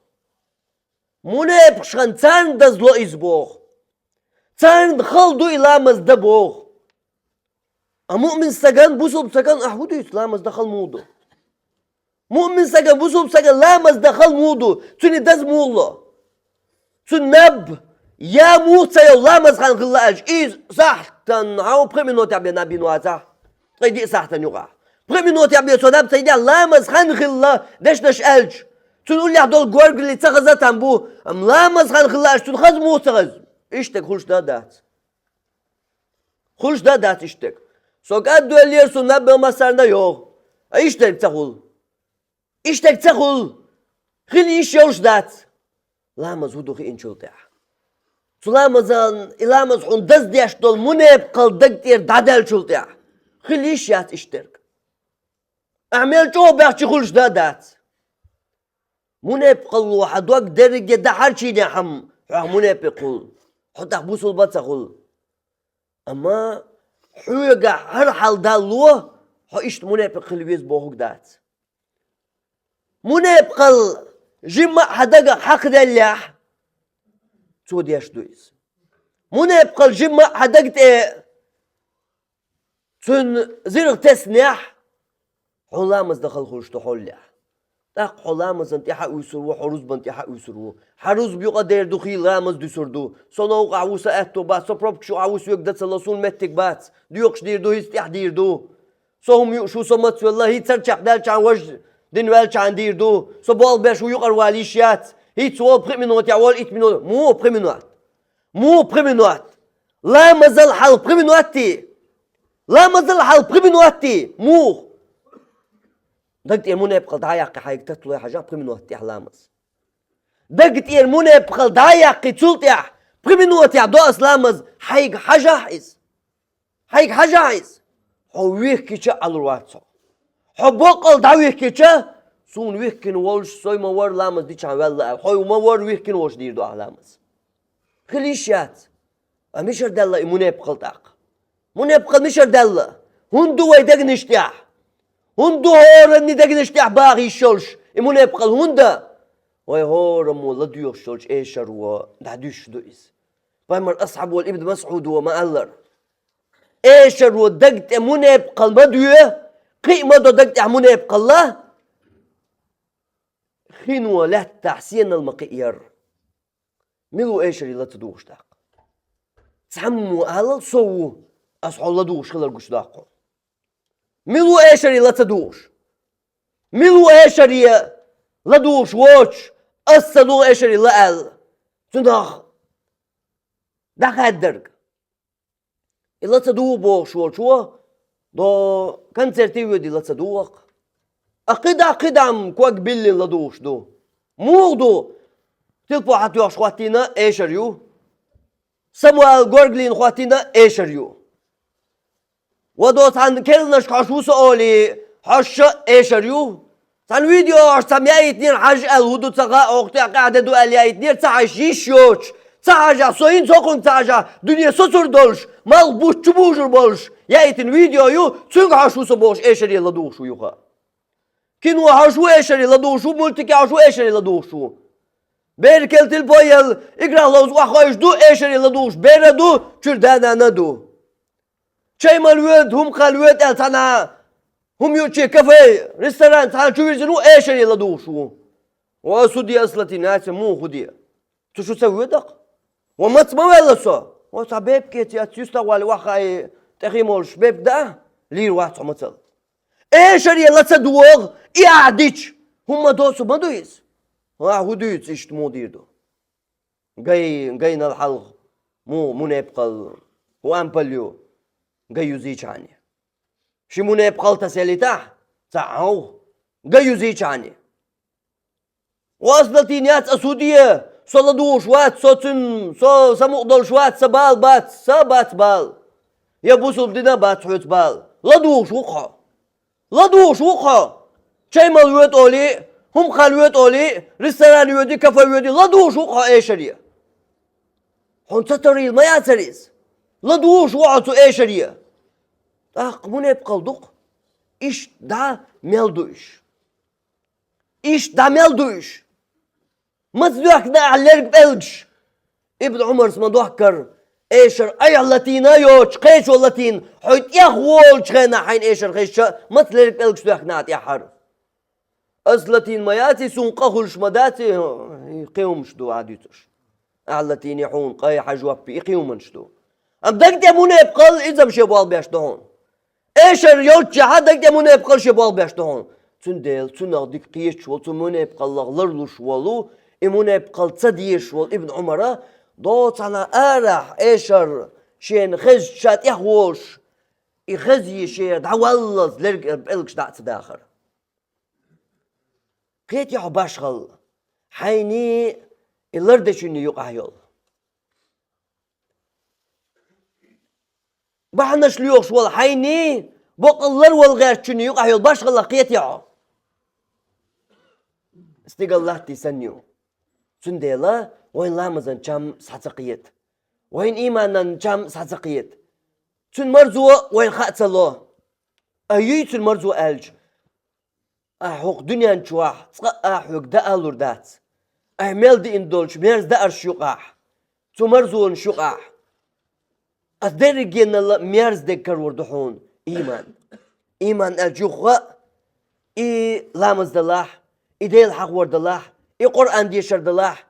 Мунепакъашна царна дазло иза боху. Царна хала ду и ламаз дан боху. А муъмин стаган, бусулба стаган ахь хӀун дуьйцу, ламаз дан хала муха ду? Муъмин стаган, бусулба стаган ламаз дан хала муха ду, цуьнан даза муха ло? Цуьнан наб я муха ца йолу ламаз хан хилла аьлча, иза сахьтана хьан пхи минотехь бен наб йина вацахь, ткъе диъ сахьтана юкъахь. Пхи минотехь бен цо наб ца йинехь, ламаз хан хилла, дешнаш аьлча, цуьнан уллехь долу горгали ца хаза а там бу, амма ламаз хан хилла аьлча, цуьнан хаза муха ца хаза? Иштта хуьлуш дан а дац. Хуьлуш дан а дац иштта. Со кӀаддоьллера, суна наб массарна йогӀу. А иштта ца хуьлу. Иштта ца хуьлу. Хила йиш йолуш дац. Ламаз хӀун ду хиъначул тӀаьхьа? Цу ламазан, и ламаз хьуна даздеш долу мунепакъал даг тӀера дӀадаьллачул тӀаьхьа, хила йиш яц иштта дерг. Ахь мел чӀогӀа баьхча хуьлуш дан а дац. Мунепакъалло хьан дог дерриге дахьарчийнехь-м хьох мунепакъ хуьлу, хьо тӀаккха бусулба а ца хуьлу. Амма хьоьгахь хӀара хьал далло, хьо иштта мунепакъ хила веза бохург дац. Мунепакъалла жимма а хьан дагах хьакхаделлехь, цо деш ду иза. Мунепакъалла жимма а хьан даг тӀе цуьнан зиргӀа теснехь, хьуна ламаз дан хала хуьлуш ду хьоллехь. ТӀаккха хьо ламазан тӀе хьан уьйсур ву, хьо рузбан тӀе хьан уьйсур ву. Хьан рузба юкъа дер ду хила ламаз дуьсур ду. Со новкъахь ву, сан аьтто бац, со пробкаш юкъахь ву, соьга дан ца ло, суна меттиг бац. Доькъуш дийр ду, хӀинца тӀехь дийр ду. Со хӀума юуш ву, со мацвелла, хӀинца цара чекхдаьллачхьана, важа дина ваьллачхьана дийр ду. Со болх беш ву, юкъара вала йиш яц. ХӀинца волу пхи минотехь, волу итт минот. Муха пхи минот? Муха пхи минот? Ламазал хьалха пхи минот ди? Ламазал хьалха пхи минот ди? Муха? Даг тӀера мунепакъал дӀа а яккхий, хьайга татталой хьажахь пхи минот тӀехь ламаз. Даг тӀера мунепакъал дӀа а яккхий, цул тӀехь пхи минотехь до ас ламаз, хьайга хьажахь иза. Хьайга хьажахь иза. Хьо вехкича а Ӏалур вац хьо. Хьо боккъал дӀавихкича, суна вихкина волуш, сой ма вара ламаз дичахьа ваьлла аьлла. Хьо ма вара вихкина волуш дийр ду ахьа ламаз. Хила йиш яц. Ткъа мичара даьлла и мунепкъал тӀаккха? Мунепкъал мичара даьлла? ХӀунда ду вай дегнаш тӀехь? ХӀунда ду хӀоранна дегнаш тӀехь баха йиш йолуш и мунепкъал? ХӀунда? Вай хӀораммо ладоьгӀуш йолчу эшаро дӀадуьсуш ду иза. Пайхамар асхьаб волу Ибн МасӀудо ма-аллара: «Эшаро даг тӀе мунепкъал ма доь, кхин а ма до даг тӀехь мунепкъалла, хино лаьттахь сенал ма кхиъяр». Мила ву эшаре ла ца дугӀуш тӀаккха? Цхьаммо алал: «Со ву, ас хьо ладугӀуш хилар гучудоккху». Мила ву эшаре ла ца дугӀуш? Мила ву эшаре ладугӀуш воцуш: «Ас ца дугӀу эшаре ла», – аьлла? Цунах дӀахаьддарг. И ла ца дугӀу бохуш волчо до концерте воьдий ла ца дугӀу-кх. А кхидӀа, кхидӀа-м ког биллина ладугӀуш ду. Муха ду? Телефон хьатоьхуш хӀоттийна эшар ю. Самавал горгаллина хӀоттийна эшар ю. Ва до цхьана керланашка хьожуш ву со олий, хьожуш а эшар ю. Цхьана видео хьожуш цхьамма яийтинера, хьажа аьлла, хӀун ду ца хаьа, хӀокху тӀехь къаьхьа де ду аьлла яийтинера, ца хьажа йиш йоцуш, ца хьажахь, со хӀинца хӀокхунга ца хьажахь, дуьне соцур долуш, малх бутту чу бужур болуш яийтина видео ю, цуьнга хьожуш ву со бохуш, эшаре ладугӀуш ву юха. Кино хьожуш ву, эшаре ладугӀуш ву, мультике хьожуш ву, эшаре ладугӀуш ву. Беркал телефон елла, играх ловза охьахевшаш ду, эшаре ладугӀуш бер а ду, чуьра да-нана а ду. Чай мала воьду, хӀума кхалла воьду аьлла, цхьана хӀума юучу кафе, ресторан цхьана чу вирзина ву, эшаре ладугӀуш ву. Ва судья, ас латийна яц, муха хӀун де? Цу шу ца воьду-кх? Ва маца ма ваьлла со? Ва цхьа бепиг эца яц, юьстахвале охьахаий, тӀехий молуш бепиг дан а, лийр вац хьо мацалла. Эшаре ла ца догӀу, и ахьа дича, хӀумма доцу ма ду иза? Ахьа хӀун дуьйцу, иштта муха дийр ду? Гай, гайнал хьалха муха мунепкъал, хӀун ампал ю, гай юзийчхьана? Ши мунепкъал тасаялийтахь, цхьаъ хьовха, гай юзийчхьана. Ва ас латийна яц, ас хӀун де? Со ладугӀуш вац, со цуьнан, со самукъадолуш вац, сан бала бац, сан бац бала. Я бусалба дина а бац хьоьца бала. ЛадугӀуш ву-кх хьо. ЛадугӀуш ву-кх хьо. Чай мала воьду олий, хӀума кхалла воьду олий, ресторане воьдий, кафе воьдий, ладугӀуш ву-кх хьо эшаре. Хьуна ца тарийла ма яцара иза. ЛадугӀуш ву хьо цу эшаре. ТӀаккха мунепкъал ду-кх. Иштта дӀа мел ду уьш? Иштта дӀа мел ду уьш? Маца доьхкина ахьа лерг пӀелгаш? Ибн Ӏумарс ма дохкара, эшар айхьа латийна а йоцуш, кхечо латийна, хьо тӀех волучу хенахь хьайна эшар хезча, маца лерг пӀелгаш доьхкина ахьа тӀаьххьара? Ас латийна ма яций, суна къа хуьлуш ма даций, и кхин хӀуманаш ду ахьа дуьйцурш. Ахьа латийний хьуна къа, хьан жоп и кхин хӀуманаш ду. Амма даг тӀе мунепкъал, иза-м шен болх беш ду хьуна. Эшар йолччехьа даг тӀе мунепкъал шен болх беш ду хьуна. Цундела цунах дика кхеташ волу, цу мунепкъаллах ларлуш волу, и мунепкъал ца дезаш волу Ибн Ӏумара, доцахьана арахь эшар шена хезча ша тӀех волуш, и хезъе шен дӀаваллалц лерг пӀелгаш дӀа а ца дахара. Кхетий хьо башхалла, хьайний и лардечуьнний юкъахь йолу? Бахьанаш лоьхуш волу хьайний, боккъал ларвала гӀертачуьнний юкъахь йолу башхаллах кхетий хьо? Стигал латтий санна ю. Цундела вайн ламазан чам схьа ца кхета. Вайн ийманан чам схьа ца кхета. Цуьнан марзо вайн хаа ца ло. Ай, юй цуьнан марзо аьлча, ахьа хӀокху дуьнен чохь цкъа а хьоьга дан алур дац. Ахьа мел диъна долчу мерза даарш юкъахь, цу марзонаш юкъахь, ас дерригенал а мерза дерг карор ду хьуна ийман. Ийман аьлча юха а, и ламаз далахь, и Дела хьахор далахь, и Къуръан дешар далахь,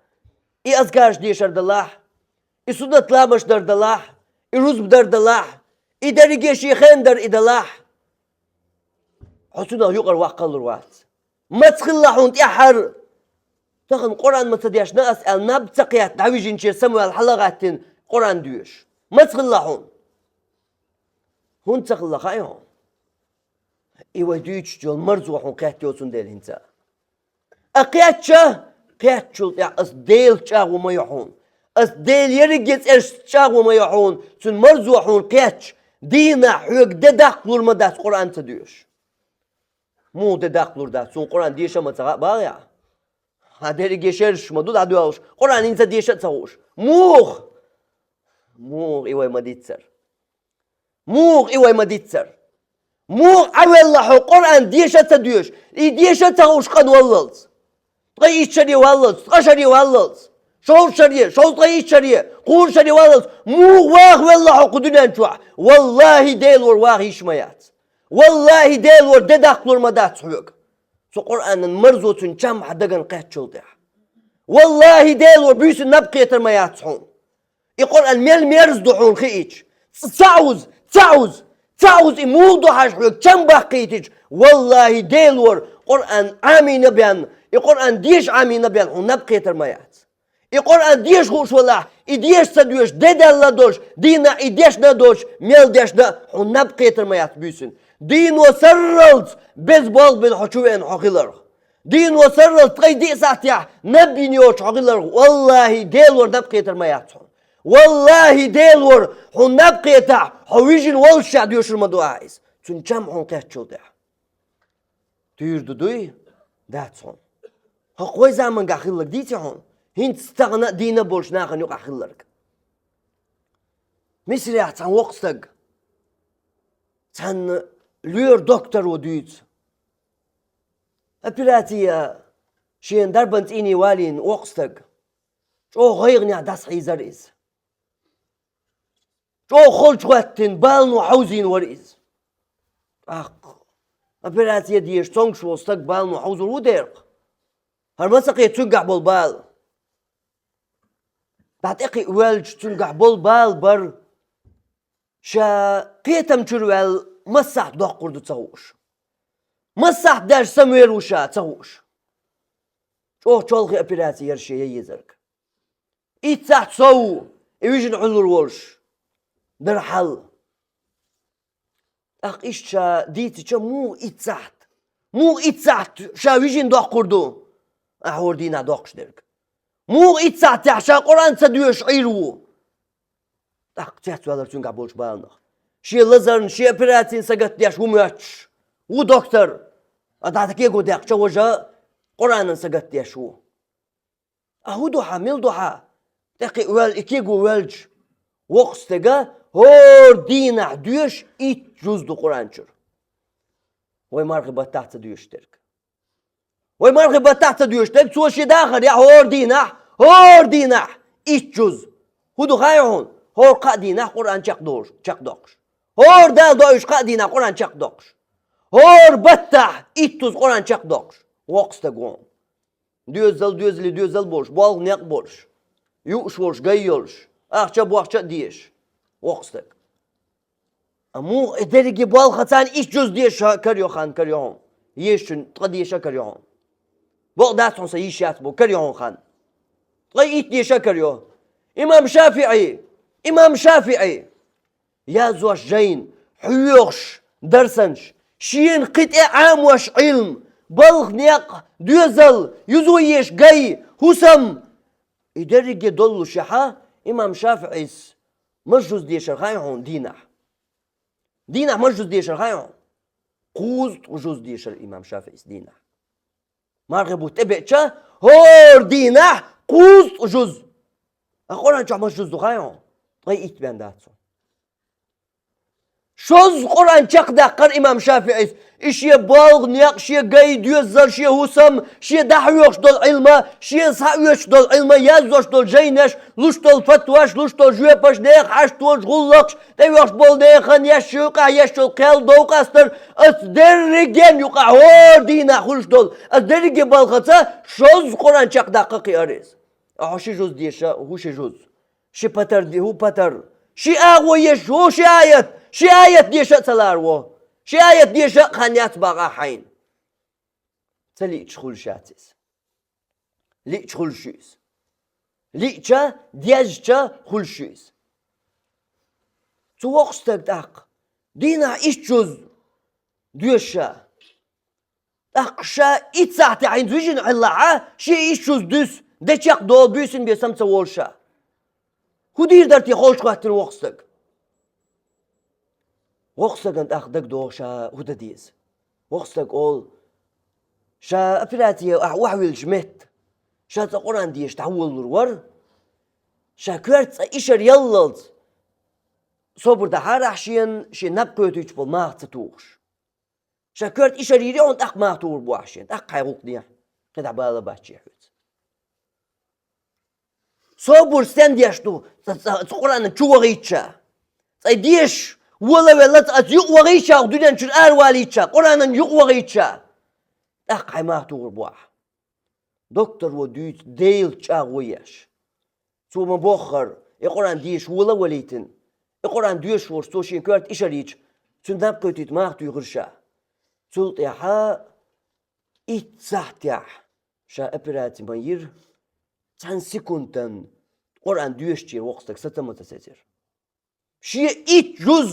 и азкараш дешар далахь, и суннат ламазаш дар далахь, и рузба дар далахь, и дерриге шен хенахь дар и далахь. Хьо цунах юкъара ваккхалур вац. Маца хилла хьуна тӀаьххьара? Тахана Къуръан ма ца дешна ас аьлла, наб ца кхетта дӀавижинчера самаваьлла хьала а гӀаттина Къуръан доьшуш. Маца хилла хьуна? ХӀунда ца хилла хаьий хьуна? И вай дуьйцуш йолу марзо хьуна кхетта йоцун дела хӀинца. Ткъа кхетча, кхеттачул тӀаьхьа ас Делаца чӀагӀо ма йо хьуна. Ас Делан ерриге цӀерашца чӀагӀо ма йо хьуна, цуьнан марзо хьуна кхетча, дийнахь хьоьга де даккхалур ма дац Къуръан ца доьшуш. Муха де даккхалур дац, цунна Къуръан деша а ма ца хаьа бахьа. Хьа дерриге шераш ма ду дӀадоьллуш, Къуръан хӀинца деша а ца хууш. Муха? Муха и вай ма диццар? Муха и вай ма диццар? Муха Ӏавелла хьо Къуръан деша а ца доьшуш, и деша а ца хууш къинваллалц? Ткъаь итт шаре валлалц, ткъаь шаре валлалц, шовзткъа шаре, шовзткъаь итт шаре, кхузткъа шаре валлалц, муха вахавелла хьо кху дуьнен чохь? Валлахьи, Делора, ваха йиш ма яц. Валлахьи, Делора, де даккхалур ма дац хьоьга. Цу Къуръанан марзо цуьнан чам хьан дагна кхаьччул тӀаьхьа. Валлахьи, Делора, буьйсанна наб кхетар ма яц хьуна. И Къуръан мел мерза ду хьуна хиъча, ц-, ца Ӏуза, ца Ӏуза, ца Ӏуза, и муха ду хьажа хьоьга чам баккхийтича, валлахьи, Делора, Къуръан Ӏамийна бен, и Къуръан деша Ӏамийна бен хьуна наб кхетар ма яц. И Къуръан деша хууш валахь, и деша ца доьшуш, де даьлла долуш, дийнахь и дешна долуш, мел дешна, хьуна наб кхетар ма яц буьйсанна. Дийно сарралц беза болх бина хьо чу веана хьо хиларх. Дийно сарралц ткъаь диъ сахьтехь наб йина йоцуш хьо хиларх, валлахьи, Делора, наб кхетар ма яц хьуна. Валлахьи, Делора, хьуна наб кхетахь, хьо вижина воллушехь доьшур ма ду ахьа иза, цуьнан чам хьуна кхаьччул тӀаьхьа. Туьйра ду дуй? Дац хьуна. ХӀокху вай заманахь хилларг дийци хьуна? ХӀинца тахана а дийна а болчу нахана юкъахь хилларг. Мисарехь цхьана воккха стаг, цхьана лоьран докторо дуьйцу. Операци ян, шена дарбан цӀийне валийна воккха стаг. ЧӀогӀа гӀайгӀанехь дӀасахьийзара иза. ЧӀогӀа холчу хӀоьттина, балано хьовзийна вара иза. ТӀаккха операци ян дезаш цомгуш волу стаг балано хьовзор ву дера-кх? ХӀара ма ца кхета цуьнгахь болу бала. ДӀа тӀекхиа воьлча цуьнгахь болу бала бара, ша кхетам чуьра ваьлла массахь доккхур ду ца хууш. Массахь даьржа самавер ву ша ца хууш. ЧӀогӀа чолхе операци яра шен ян езарг. Иццахь сов, и вижина Ӏуьллур волуш, дара хьал. ТӀаккха иштта ша дийцича, муха иццахь, муха иццахь ша вижина доккхур ду, ахь хӀора дийнахь доккхуш дерг? Муха иццахь техь ша Къуръан ца доьшуш Ӏийр ву? ТӀаккха цецваьллера цуьнгахь болчу баланах. Шен лазарна, шен операцина сагатдеш ву моьттуш, ву доктор, а дӀа кего даьккхича, важа Къуръанан сагатдеш ву. А хӀун ду хьан, мила ду хьан? ТӀекхиа воьлла, и кего воьлча, воккхачу стага хӀора дийнахь доьшуш итт жуз ду Къуръан чуьра. Вай мархи баттахь ца доьшуш дерг. Вай мархи баттахь ца доьшуш дерг, цо шен дахарехь хӀора дийнахь, хӀора дийнахь итт жуз. ХӀун ду хаьий хьуна? ХӀора кхаа дийнахь Къуръан чекхдолуш, чекхдоккхуш. ХӀора Дала доуьйтуш кхаа дийнахь Къуръан чекхдоккхуш. ХӀора баттахь итт жуз Къуръан чекхдоккхуш. Воккха стаг ву хьуна. Доьзал, доьзале доьзал болуш, болх некъ болуш, юуш волуш, гай йолуш, ахча а, бохча а дезаш, воккха стаг. А муха и дерриге болхаца итт жуз деша кара йо хан, кара йо хьуна? Ешачун ткъа деша кара йо хьуна? Бакъ дац хьуна, сан йиш яц боху, кара йо хьуна хан? Ткъа итт деша кара йо. Имам ШафиӀи, имам ШафиӀи! Яздеш жайна, хьоьхуш дарсанаш, шена кхин тӀе Ӏамош Ӏилма, балха некъ, доьзал, юзо еш гай, хӀусам. И дерриге доллушехь, имам ШафиӀис маса жуз дешар хаьий хьуна дийнахь? Дийнахь маса жуз дешар хаьий хьуна? Кхузткъа жуз дешар имам ШафиӀис дийнахь. Мархи бутт тӀебеача, хӀора дийнахь кхузткъа жуз. А Къуръан чохь маса жуз ду хаьий хьуна? Ткъе итт бен дац хьуна. Шозза Къуръан чекхдаккхара имам ШафиӀис. И шен болх, некъ, шен гай, доьзал, шен хӀусам, шен дӀахьоьхуш долу Ӏилма, шен схьаоьцуш долу Ӏилма, яздеш долу жайнаш, луш долу фатваш, луш долу жоьпаш, нехан хьашт волчу гӀуллакхаш, тӀейогӀуш болу нехан еш юкъахь еш йолу кхел, дов, къастар, ас дерриген юкъахь хӀора дийнахь хуьлуш долу, ас дерриге балхаца шозза Къуръан чекхдаккха кхиара иза. Ахьа ши жуз деша, хӀу ши жуз. Ши патар де, хӀу патар. Ши агӀо еш, хӀу ши аят. Ши аят деша а ца ларо. Ши аят деша а хан яц бахьа хьайна. Ца лиъча хуьлуш яц иза. Лиъча хуьлуш ю иза. Лиъча, дезча хуьлуш ю иза. Цу воккхачу стаг тӀаккха дийнахь итт жуз доьшу ша. ТӀаккха ша итт сахьтехь хӀинца вижина Ӏиллахьа, шен итт жуз дуьсу, де чекхдолу, буьйсанна бен сама ца волу ша. ХӀун дийр дара те холчу хӀоьттина воккха стаг? Воккха стагана тӀаккха дагадогӀу ша хӀун дан деза. Воккха стаг олу: Ша операци ахь охьавиллача метта, ша цкъа Къуръан деша дӀаволалур вар, ша коьрта цкъа ишар яллалц, собар дахьара ахь шена, шен наб кхоьтуьйтуш болу маха ца тухуш. Ша коьрта ишар йийре хьуна, тӀаккха маха тухур бу ахь шена, тӀаккха хьайн гӀуллакх дехьа, кхин дӀа бала бац шен хьоьца. Собар стен деш ду, цкъа, цкъа, цкъа Къуръанан чу вахийта ша. Цкъа деша, волавелла, цкъа юкъа вахийта ша, дуьнен чуьра аравалийта ша, Къуръанан юкъа вахийта ша. ТӀаккха хьайн маха тухур бу ахь. Докторо дуьйцу Делан чӀагӀо еш. Цо ма боххара, и Къуръан деша вола а валийтина, и Къуръан доьшуш волуш цо шен коьрта ишар йича, цуьнан наб кхоьтуьйту маха туьйхира ша. Цул тӀаьхьа итт сахьтехь ша операци ма йира, цхьана секундана Къуръан доьшучеран воккха стаг саца ма ца сезира. Шен итт жуз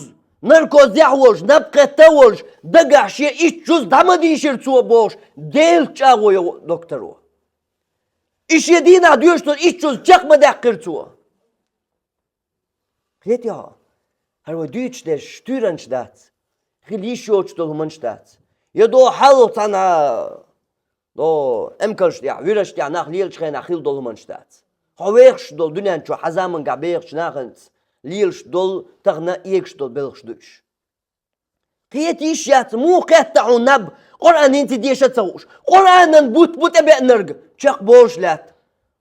наркозехь а волуш, наб кхетта а волуш, дагахь шен итт жуз дӀа ма дийшира цо бохуш, Делан чӀагӀо йо докторо. И шен дийнахь доьшуш долу итт жуз чекх ма даьккхира цо. Кхетий хьо? ХӀара вай дуьйцуш дерш туьйранаш дац, хила йиш йоцуш долу хӀуманаш дац. Я до хьалха цхьана, до эмкалш тӀехь, вираш тӀехь нах лелачу хенахь хила долу хӀуманаш дац. Хьо вехаш долу дуьнен чохь хьан заманахь бехачу нахаца лелаш долу, тахана эгаш долу белхаш ду уьш. Кхета йиш яц, муха кхетта хьуна наб, Къуръан хӀинца деша а ца хууш. Къуръанан бутт бу тӀебеанарг, чекхболуш лаьтта.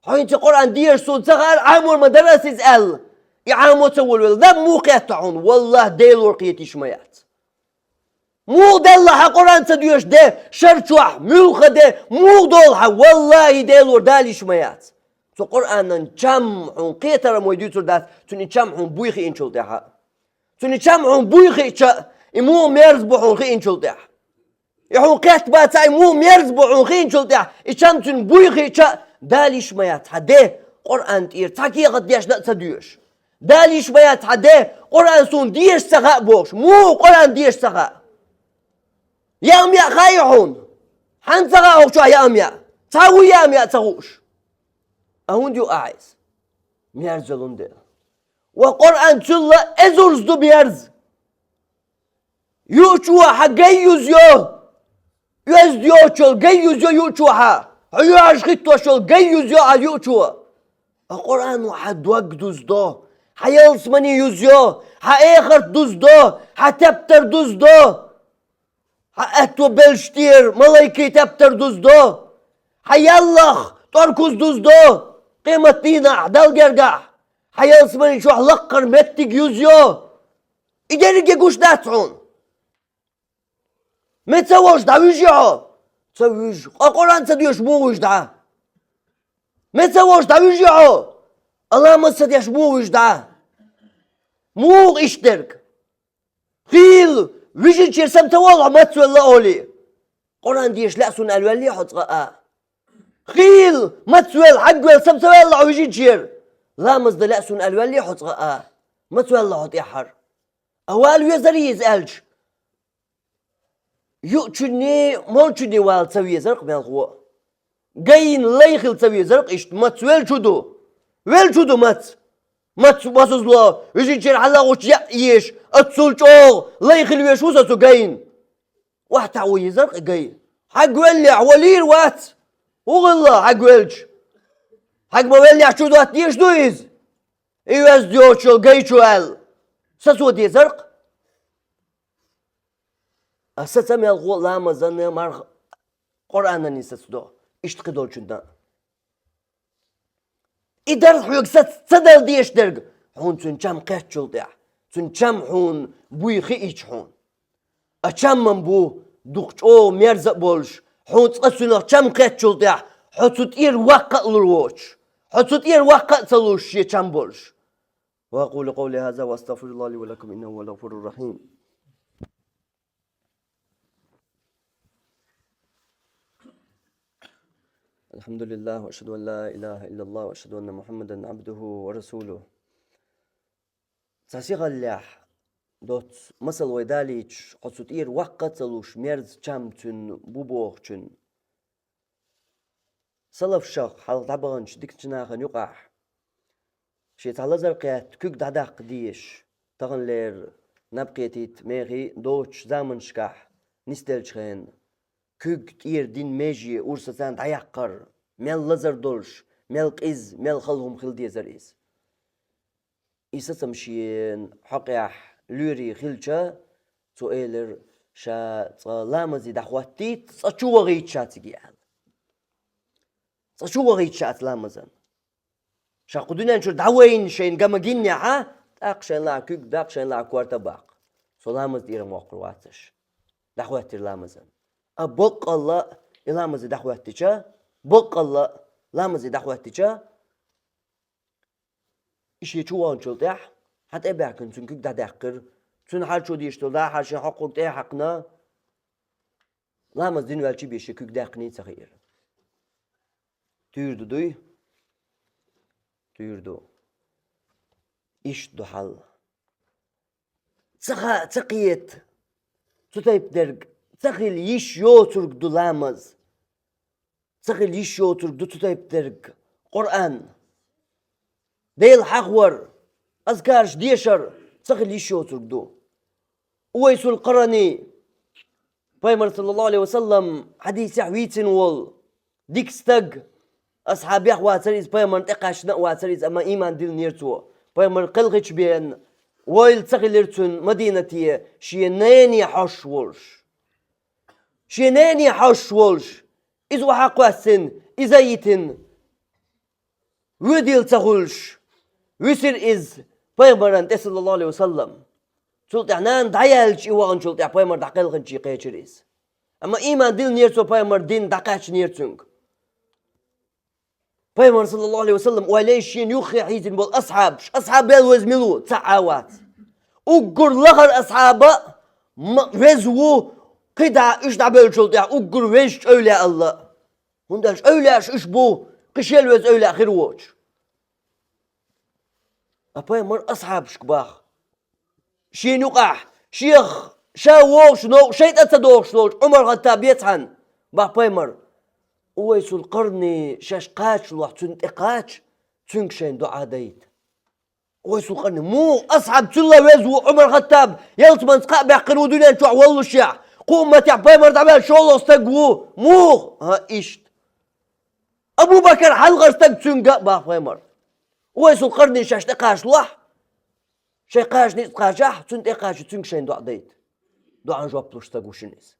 Хьо хӀинца Къуръан деша суна ца хаьара, Ӏамор ма дара ас иза аьлла. И Ӏамо ца волавелла, наб муха кхетта хьуна, валлахӀи, Делора кхета йиш ма яц. Муха делла хьан Къуръан ца доьшу де, шар чохь, муьлхха де, муха долу хьан, валлахӀи, Делора дала йиш ма яц. Цу Къуръанан чам хьуна кхетар ма вай дуьйцур дац, цуьнан и чам хьуна буй хиъначул тӀаьхьа. Цуьнан и чам хьуна буй хиъча, и муха мерза бу хьуна хиъначул тӀаьхьа. И хьуна кхетта бац, и муха мерза бу хьуна хиъначул тӀаьхьа, и чам цуьнан буй хиъча, дала йиш ма яц хьан де, Къуръан тӀера цхьа кехат дешна а ца доьшу. Дала йиш ма яц хьан де, Къуръан суна деша ца хаьа бохуш. Муха Къуръан деша ца хаьа? Яа-м яа хаьий хьуна? Хьанна ца хаьа хӀокху чохь яа-м яа? Цхьа а вуй яа-м яа ца хууш? А хӀунда ю ахьа иза? Мерза йолун дела. Ва Къуръан цуьлла эзарза ду мерза. Юучо хьан гай юзайо, оьзда йоцучул гай юзайо юучо хьан, хьо йоьхьаш хӀиттош йолу гай юзайо хьан юучо. А Къуръано хьан дог дуздо, хьан ялсамани юзайо, хьан эхарт дуздо, хьан тептар дуздо, хьан аьтто белшаш тӀера малайкийн тептар дуздо, хьан яллах тӀоркуз дуздо, къемат дийнахь Далла гергахь, хьан ялсамани чохь лаккхара меттиг юзайо. И дерриге гуш дац хьуна. Меца волуш дӀавуьжи хьо? Ца вуьжу. Къа Къуръан ца доьшу муха вуьжу дӀа? Меца волуш дӀавуьжи хьо? Ламаз ца деш муха вуьжу дӀа? Муха иштта дерг? Хийла, вижинчера сама ца воллу хьо, маца велла олий? Къуръан деша лаьа суна аьлла ваьллий хьо цкъа а? Хийла, маца велла, хьагвелла сама ца ваьлла хьо вижинчера? Ламаз дан лаьа суна аьлла ваьллий хьо цкъа а? Маца ваьлла хьо тӀаьххьара? А вала везарий иза аьлча? Юучунний, молчунний вала ца везар-кх мелхо. Гайна лай хила ца везар-кх иштта, маца велчу ду. Велчу ду маца. Маца босазло, вижинчера хьалагӀучу яа еш, аццул чӀогӀа лай хила веш ву со цу гайна. ОхьатаӀа ву езар-кх и гай. Хьагвеллехь, валийр вац. ВугӀилла хьагвелча. Хьаг ма веллехь чу дотта дезаш ду иза? И оьзда йоцучул гай чу аьлла. Сацо дезар-кх. Аса ца мелхо ламазан марха Къуръанан сацадо, иштта кхидолчунна. И дара хьоьга саца ца дала дезаш дерг, хьуна цуьнан чам кхеттачул тӀаьхьа, цуьнан чам хьуна буй хиъча хьуна. А чам-м бу дукха чӀогӀа мерза а болуш, хьуна цкъа цуьнах чам кхеттачул тӀаьхьа, хьо цу тӀера ваккха а лур воцуш, хьо цу тӀера ваккха а ца луш шен чам болуш. وأقول قولي هذا وأستغفر الله لي ولكم إنه هو الغفور الرحيم. الحمد لله وأشهد أن لا إله إلا الله وأشهد أن محمدا عبده ورسوله. Цхьа сихаллехь доцу масал вай далийча, хьо цу тӀера ваккха а ца луш мерза чам цуьнан бу бохучун. Салафшах хьалха дӀабаханчу дикачу нахана юкъахь шен цхьа лазар кхетта куьг дӀадаккха дезаш, таханлера наб кхетийта мехий доцучу заманашкахь нисделчу хенахь, куьг тӀера дина меже урсацарна дӀаяккхар, мел лазар долуш, мел къиза, мел хала хӀума хила дезара иза. И сацам шен хьокъехь лоьрий хилча, цо элира, ша цкъа ламазе дӀахӀоттийта, цкъа чу вахийта ша цига аьлла. Цкъа чу вахийта ша оцу ламазана. Ша кху дуьнен чуьра дӀавайна шайна ган ма гиннехь, тӀаккха шайна лаахь куьг даккха, шайна лаахь корта баккха. Со ламаз тӀера воккхур вацаш. ДӀахӀоттийра ламазана. А баккъалла а и ламазе дӀахӀоттича, баккъалла а ламазе дӀахӀоттича, и шен чу вахначул тӀаьхьа, хьан тӀе а баьхкина, цуьнан куьг дӀадаьккхира. Цуьнан хьарчо дийшина долу дахар шен хьокхург тӀе а хьаькхна, ламаз дина ваьлча бен шен куьг даьккхина а ца хиира. Туьйра ду дуй? Туьйра ду. Иштта ду хьал. Ца ха-, ца кхета, цу тайпа дерг ца хила йиш йоцург ду ламаз. Ца хила йиш йоцург ду цу тайпа дерг Къуръан. Дела хьахавар, азкараш дешар ца хила йиш йоцург ду. Увайсул Къарани, пайхамар, саллаллаху алейхи ва саллам, хьадисехь вийцина волу дика стаг, асхьабех вацара иза, пайхамарна тӀекхаьчна а вацара иза, амма ийман диллинера цо. Пайхамар кхелхича бен войла ца хилира цуьнан Мадинате, шен нене хьожуш волуш. Шен нене хьожуш волуш, иза охьа а кхоьссина, иза а йитина, воьдийла ца хуьлуш, висира иза пайхамарна тӀе, саллаллаху алейхи ва саллам. Цул тӀаьхьа нана дӀаяьлча, и ваханчул тӀаьхьа пайхамар дӀакхелхинчий кхечира иза. Амма ийман диллинера цо, пайхамар дин дӀакхаьчнера цуьнга. Пайхамар, саллаллаху алейхи ва саллам, ойла йиш йина юххе хьийзина болу асхьабаш. Асхьаб веза мила ву? Цхьа а вац. Уггар лахара асхьаба ма-, веза ву, кхидӀа уьш дӀабевллачул тӀаьхьа уггар везачу эвлаяалла. ХӀунда аьлча эвлаяаш уьш бу, кхин шел веза эвлаяъ хир воцуш. Ткъа пайхамар асхьабашка баха. Шена юкъахь, шех, ша вогӀуш новкъа шайтӀа ца дохуш долчу Ӏумар-Хаттабе цхьаьна, бах пайхамар, Увайсул Къарни шаьш кхачалохь цунна тӀе кхача, цуьнга шайн доӀа дайта. Увайсул Къарни, муха асхьаб цуьнан веза ву Ӏумар-Хаттаб, ялсаманца кхаъ баьккхина ву дуьнен чохь воллушехь, кху умматехь пайхамар дӀаваьлла шолгӀа стаг ву, муха? ХӀан, иштта. Абу-Бакар хьалхара стаг цуьнга а, бах пайхамар. Увайсул Къарни шаьш тӀе кхачалохь, шайн кхача ницкъ кхачахь, цунна тӀе кхача, цуьнга шайн доӀа дайта. ДоӀан жоп луш стаг ву шуна иза.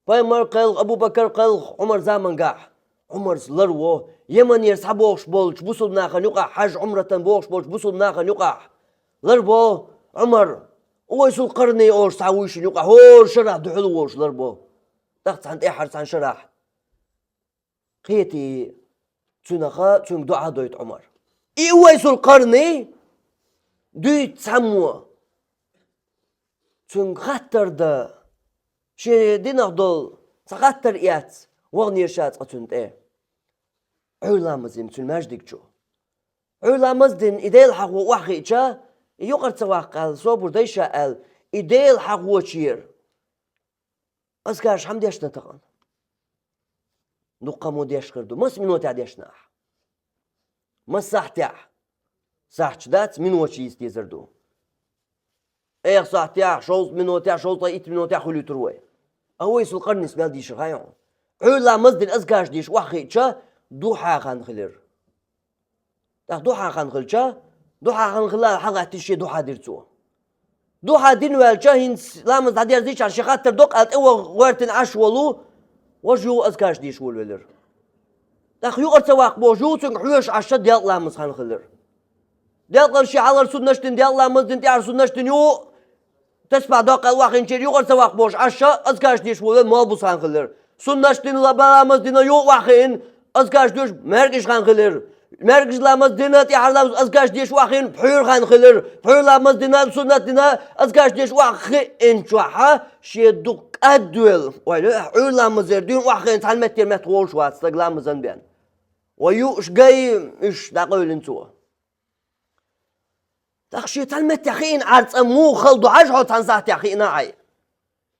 Пайхамар кхелха, Абу-Бакар кхелха, Ӏумар замангахь. Ӏумарс ларво, Йеманера схьабогӀуш болчу бусулба нахана юкъахь, хьаж-Ӏумратан богӀуш болчу бусулба нахана юкъахь. Ларво Ӏумар, Увайсул Къарни олуш цхьа вуй шуна юкъахь, хӀора шарахь дуьхьал волуш ларво. ТӀаккха цхьана тӀаьххьара цхьана шарахь кхетий цуьнах, цуьнга доӀа дойту Ӏумар. И Увайсул Къарни дуьйцу цхьаммо. Цуьнга хаттар дан, шен динах долу цхьа хаттар эцна, ваханера ша цкъа цунна тӀе. Ӏуьйра ламаз йина цуьнан маьждиг чу. Ӏуьйра ламаз дина, и Дела хьахо охьахиъча, и юкъара ца ваккха аьлла, собар дай ша аьлла, и Дела хьахочера азкараш хьан дешна тахана? Дуккха мо деш хир ду. Маса минотехь дешна ахь? Маса сахьтехь? Сахьташ дац, миноташ йийца дезар ду. Эх, сахьтехь, шовзткъа минотехь, шовзткъа итт минотехь хуьлуьйтур вай. Увайсул Къарнис мел дийшира хьайна. Ӏуьйра ламаз дина, азкараш деш охьахиъча, духьа хан хилира. ТӀаккха духьа хан хилча, духьа хан хилла хьалагӀаьттина шен духьа дира цо. Духьа дина ваьлча, хӀинца ламаз дӀадерзийча, шен хаттар доккха аьлла тӀе ваха гӀоьртина Ӏаш волу, важа юха азкараш деш волавелира. ТӀаккха юкъара ца ваккха бохуш, юха цуьнга хьоьжуш Ӏаш делкъа ламаз хан хилира. Делкъа шен хьалхара суннаш дина, делкъа ламаз дина, тӀаьхьара суннаш дина юха тасбихь доккха аьлла охьахиъначеран юкъара ца ваккха бохуш Ӏаш, азкараш деш волавелла, малбуса хан хилира. Суннаш дина, ла-, ламаз дина, юха охьахиъна, азкараш деш маьркӀажа хан хилира. МаьркӀажа ламаз дина, тӀаьхьара ламаз, азкараш деш охьахиъна, пхьуьйра хан хилира. Пхьуьйра ламаз дина, суннат дина, азкараш деш охьахиъначохь, шен дукха кӀадвелла, вай, Ӏуьйра ламазера дуьйна охьахиъна, цхьана меттера меттах волуш вац стаг ламазан бен. Вай юуш гай, уьш дӀакъевлина цо. ТӀаккха шен цхьана меттехь хиъна Ӏар цкъа муха хала ду хьажа хьо цхьана сахьтехь хиъна Ӏай?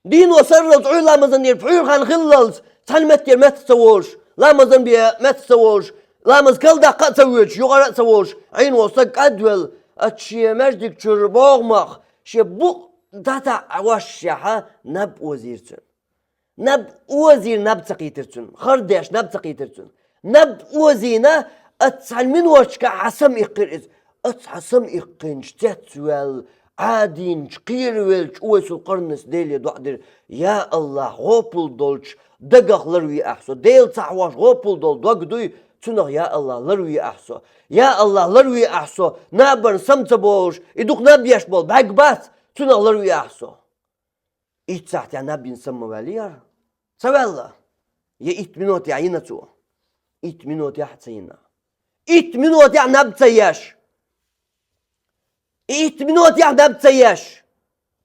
Дийно сарралц Ӏуьйра ламазанера пхьуьйра хан хиллалц, цхьана меттера меттах ца волуш, ламазан бен меттах ца волуш, ламаз калдаккха а ца воьдуш, юкъара а ца волуш, Ӏийна волу стаг кӀадвелла, ацу шен маьждиг чуьра богӀамах, шен букъ дӀатаӀа вошшехь, наб озийра цуьнан. Наб озийна, наб ца кхийтира цуьнан. Хар деш, наб ца кхийтира цуьнан. Наб озийна, оцу цхьана миноташка хьан сама иккхира иза. Оцу хьан сама иккхинчу цецваьлла, Ӏадийначу, кхеравеллачу Увайсул Къарнис Деле доӀа дира: «Я АллахӀ, гӀопал долчу дагах ларве ахь со. Дела ца хьош гӀопал долу дог дуй, цунах, я АллахӀ, ларве ахь со. Я АллахӀ, ларве ахь со, набарна сама ца бовлуш, и дукха наб еш болу бӀаьрг бац, цунах ларве ахь со». Итт сахьтехь наб йина сама ма ваьллий хӀара? Ца ваьлла? Я итт минотехь йина цо? Итт минотехь а ца йина. Итт минотехь наб ца еш. Итт минотехь наб ца еш.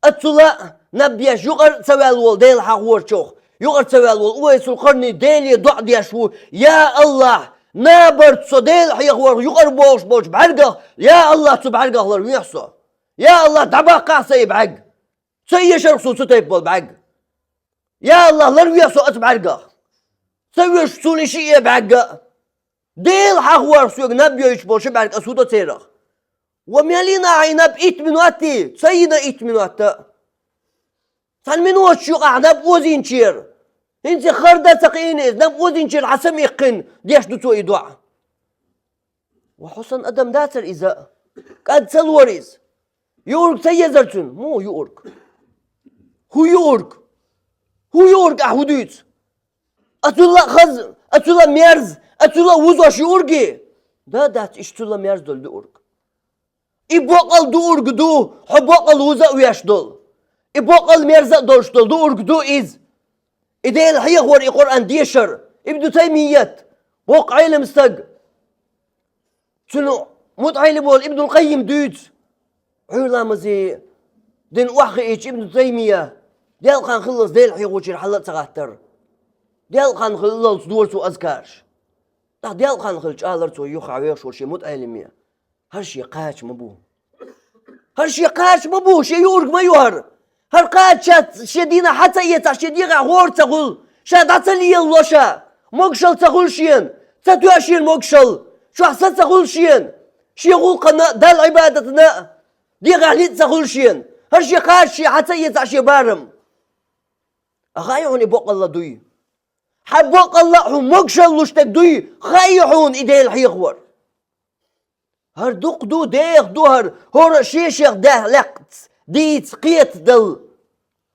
Оццула а наб еш, юкъара а ца ваьлла волу Дела хьахорчух, юкъара ца ваьлла волу Увайсул Къарни Деле доӀа деш ву: «Я АллахӀ, набарца со Дела хьехорх юкъара богӀуш болчу бӀаьргах, я АллахӀ, цу бӀаьргах ларвехьа со. Я АллахӀ, дӀабаккхахьа сан и бӀаьрг. Ца ешарх суна цу тайпа болу бӀаьрг. Я АллахӀ, ларвехьа со оцу бӀаьргах. Ца веш суна и шиъ бӀаьрг а. Дела хьахорх соьга наб йойтуш болу ши бӀаьрг ас хӀун до церах?» Ва мел йина ахь и наб итт минот? Ца йина итт минот а. Цхьана миноташ ю-кх ахь наб озийначеран. ХӀинца хар дан ца кхиийна иза, наб озийначеран хьан сама иккхина деш ду цо и доӀа. Ва хьо санна адам дацара иза? КӀад ца лора иза. ЮургӀа ца езара цуьнан? Муха юург? ХӀун юург? ХӀун юург ахь хӀун дуьйцу? Ацула а хаза, ацула а мерза, ацула а вузош юургий? Да, дац, иштта цула а мерза долу дуург. И боккъал дуург ду, хьо боккъал вуза а веш долу. И боккъал мерза а долуш долу дуург ду иза. И Дела хьехор, и Къуръан дешар. Ибн Таймият, воккха Ӏелам стаг. Цуьнан мутаӀеллим волу Ибнул Къаййим дуьйцу. Ӏуьйра ламазе дина охьахиъча Ибн Таймия, делкъан хиллалц Дела хьехочуьра хьала а ца гӀаттара. Делкъан хиллалц дора цо азкараш. ТӀаккха делкъан хилча алара цо юххехь вехаш волу шен мутаӀеллиме: «ХӀара шен кхача ма бу. ХӀара шен кхача ма бу, шен юург ма ю хӀара. ХӀара кхача ша шен дийнахь хьа ца эцахь, шен дегӀехь гӀора ца хуьлу, ша дӀа ца лелало ша, могушалла ца хуьлу шена, ца тоьа шена могушалла, чохь са ца хуьлу шена, шен гӀуллакхана а, Далла Ӏибадатана а дегӀехь ницкъ ца хуьлу шена. ХӀара шен кхача ша хьа ца эцахь шен барам». А хаий хьуна и боккъалла дуй? Хьан боккъалла а хьуна могушалла луш дерг дуй? Хаий хьуна и Дела хьехавар? ХӀара дукха ду, деха ду хӀара, хӀора а шен-шех даьхьа леккхаца дийца кхетадала,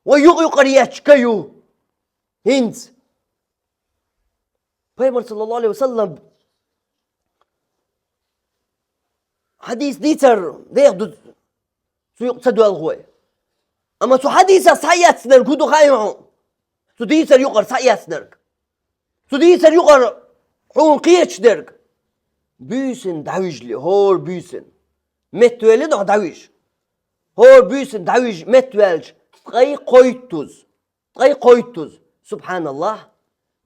вай юкъ-юкъара етташ ка ю. ХӀинца Пайхамар, саллаллаху Ӏалайхи ва саллам, хьадис дийцар деха ду, цу юкъа ца доьлху вай. Амма цу хьадисах схьаэцнарг хӀун ду хаий хьуна? Цу дийцар юкъара схьаэцнарг. Цу дийцар юкъара хьуна кхеташ дерг. Буьйсанна дӀавижале, хӀора буьйсанна. Меттавелла дохьо дӀавижа. ХӀора буьйсанна дӀавижа меттаваьлча, ткъе кхойттуз. Ткъе кхойттуз. СубхьаналлахӀ.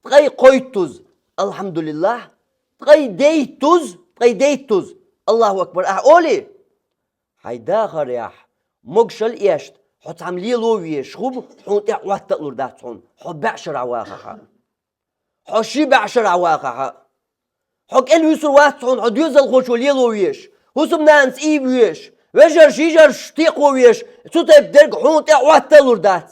Ткъе кхойттуз. АлхьамдулиллахӀ. Ткъе дейттуз. Ткъе дейттуз. АллахӀу акбар. Ахьа олий? Хьайн дахарехь могушалла эшна, хьо цхьамма лело везаш хӀума хьуна тӀе Ӏотта а лур дац хьуна, хьо бӀешарахь вахахь а. Хьо ши бӀешарахь вахахь а. Хьо кӀел вуьсур вац хьуна, хьо доьзалхочо лело везаш, хӀусамнанас ийба везаш, вежарш, йижарш текхо везаш, цу тайпа дерг хьуна тӀе Ӏотта а лур дац.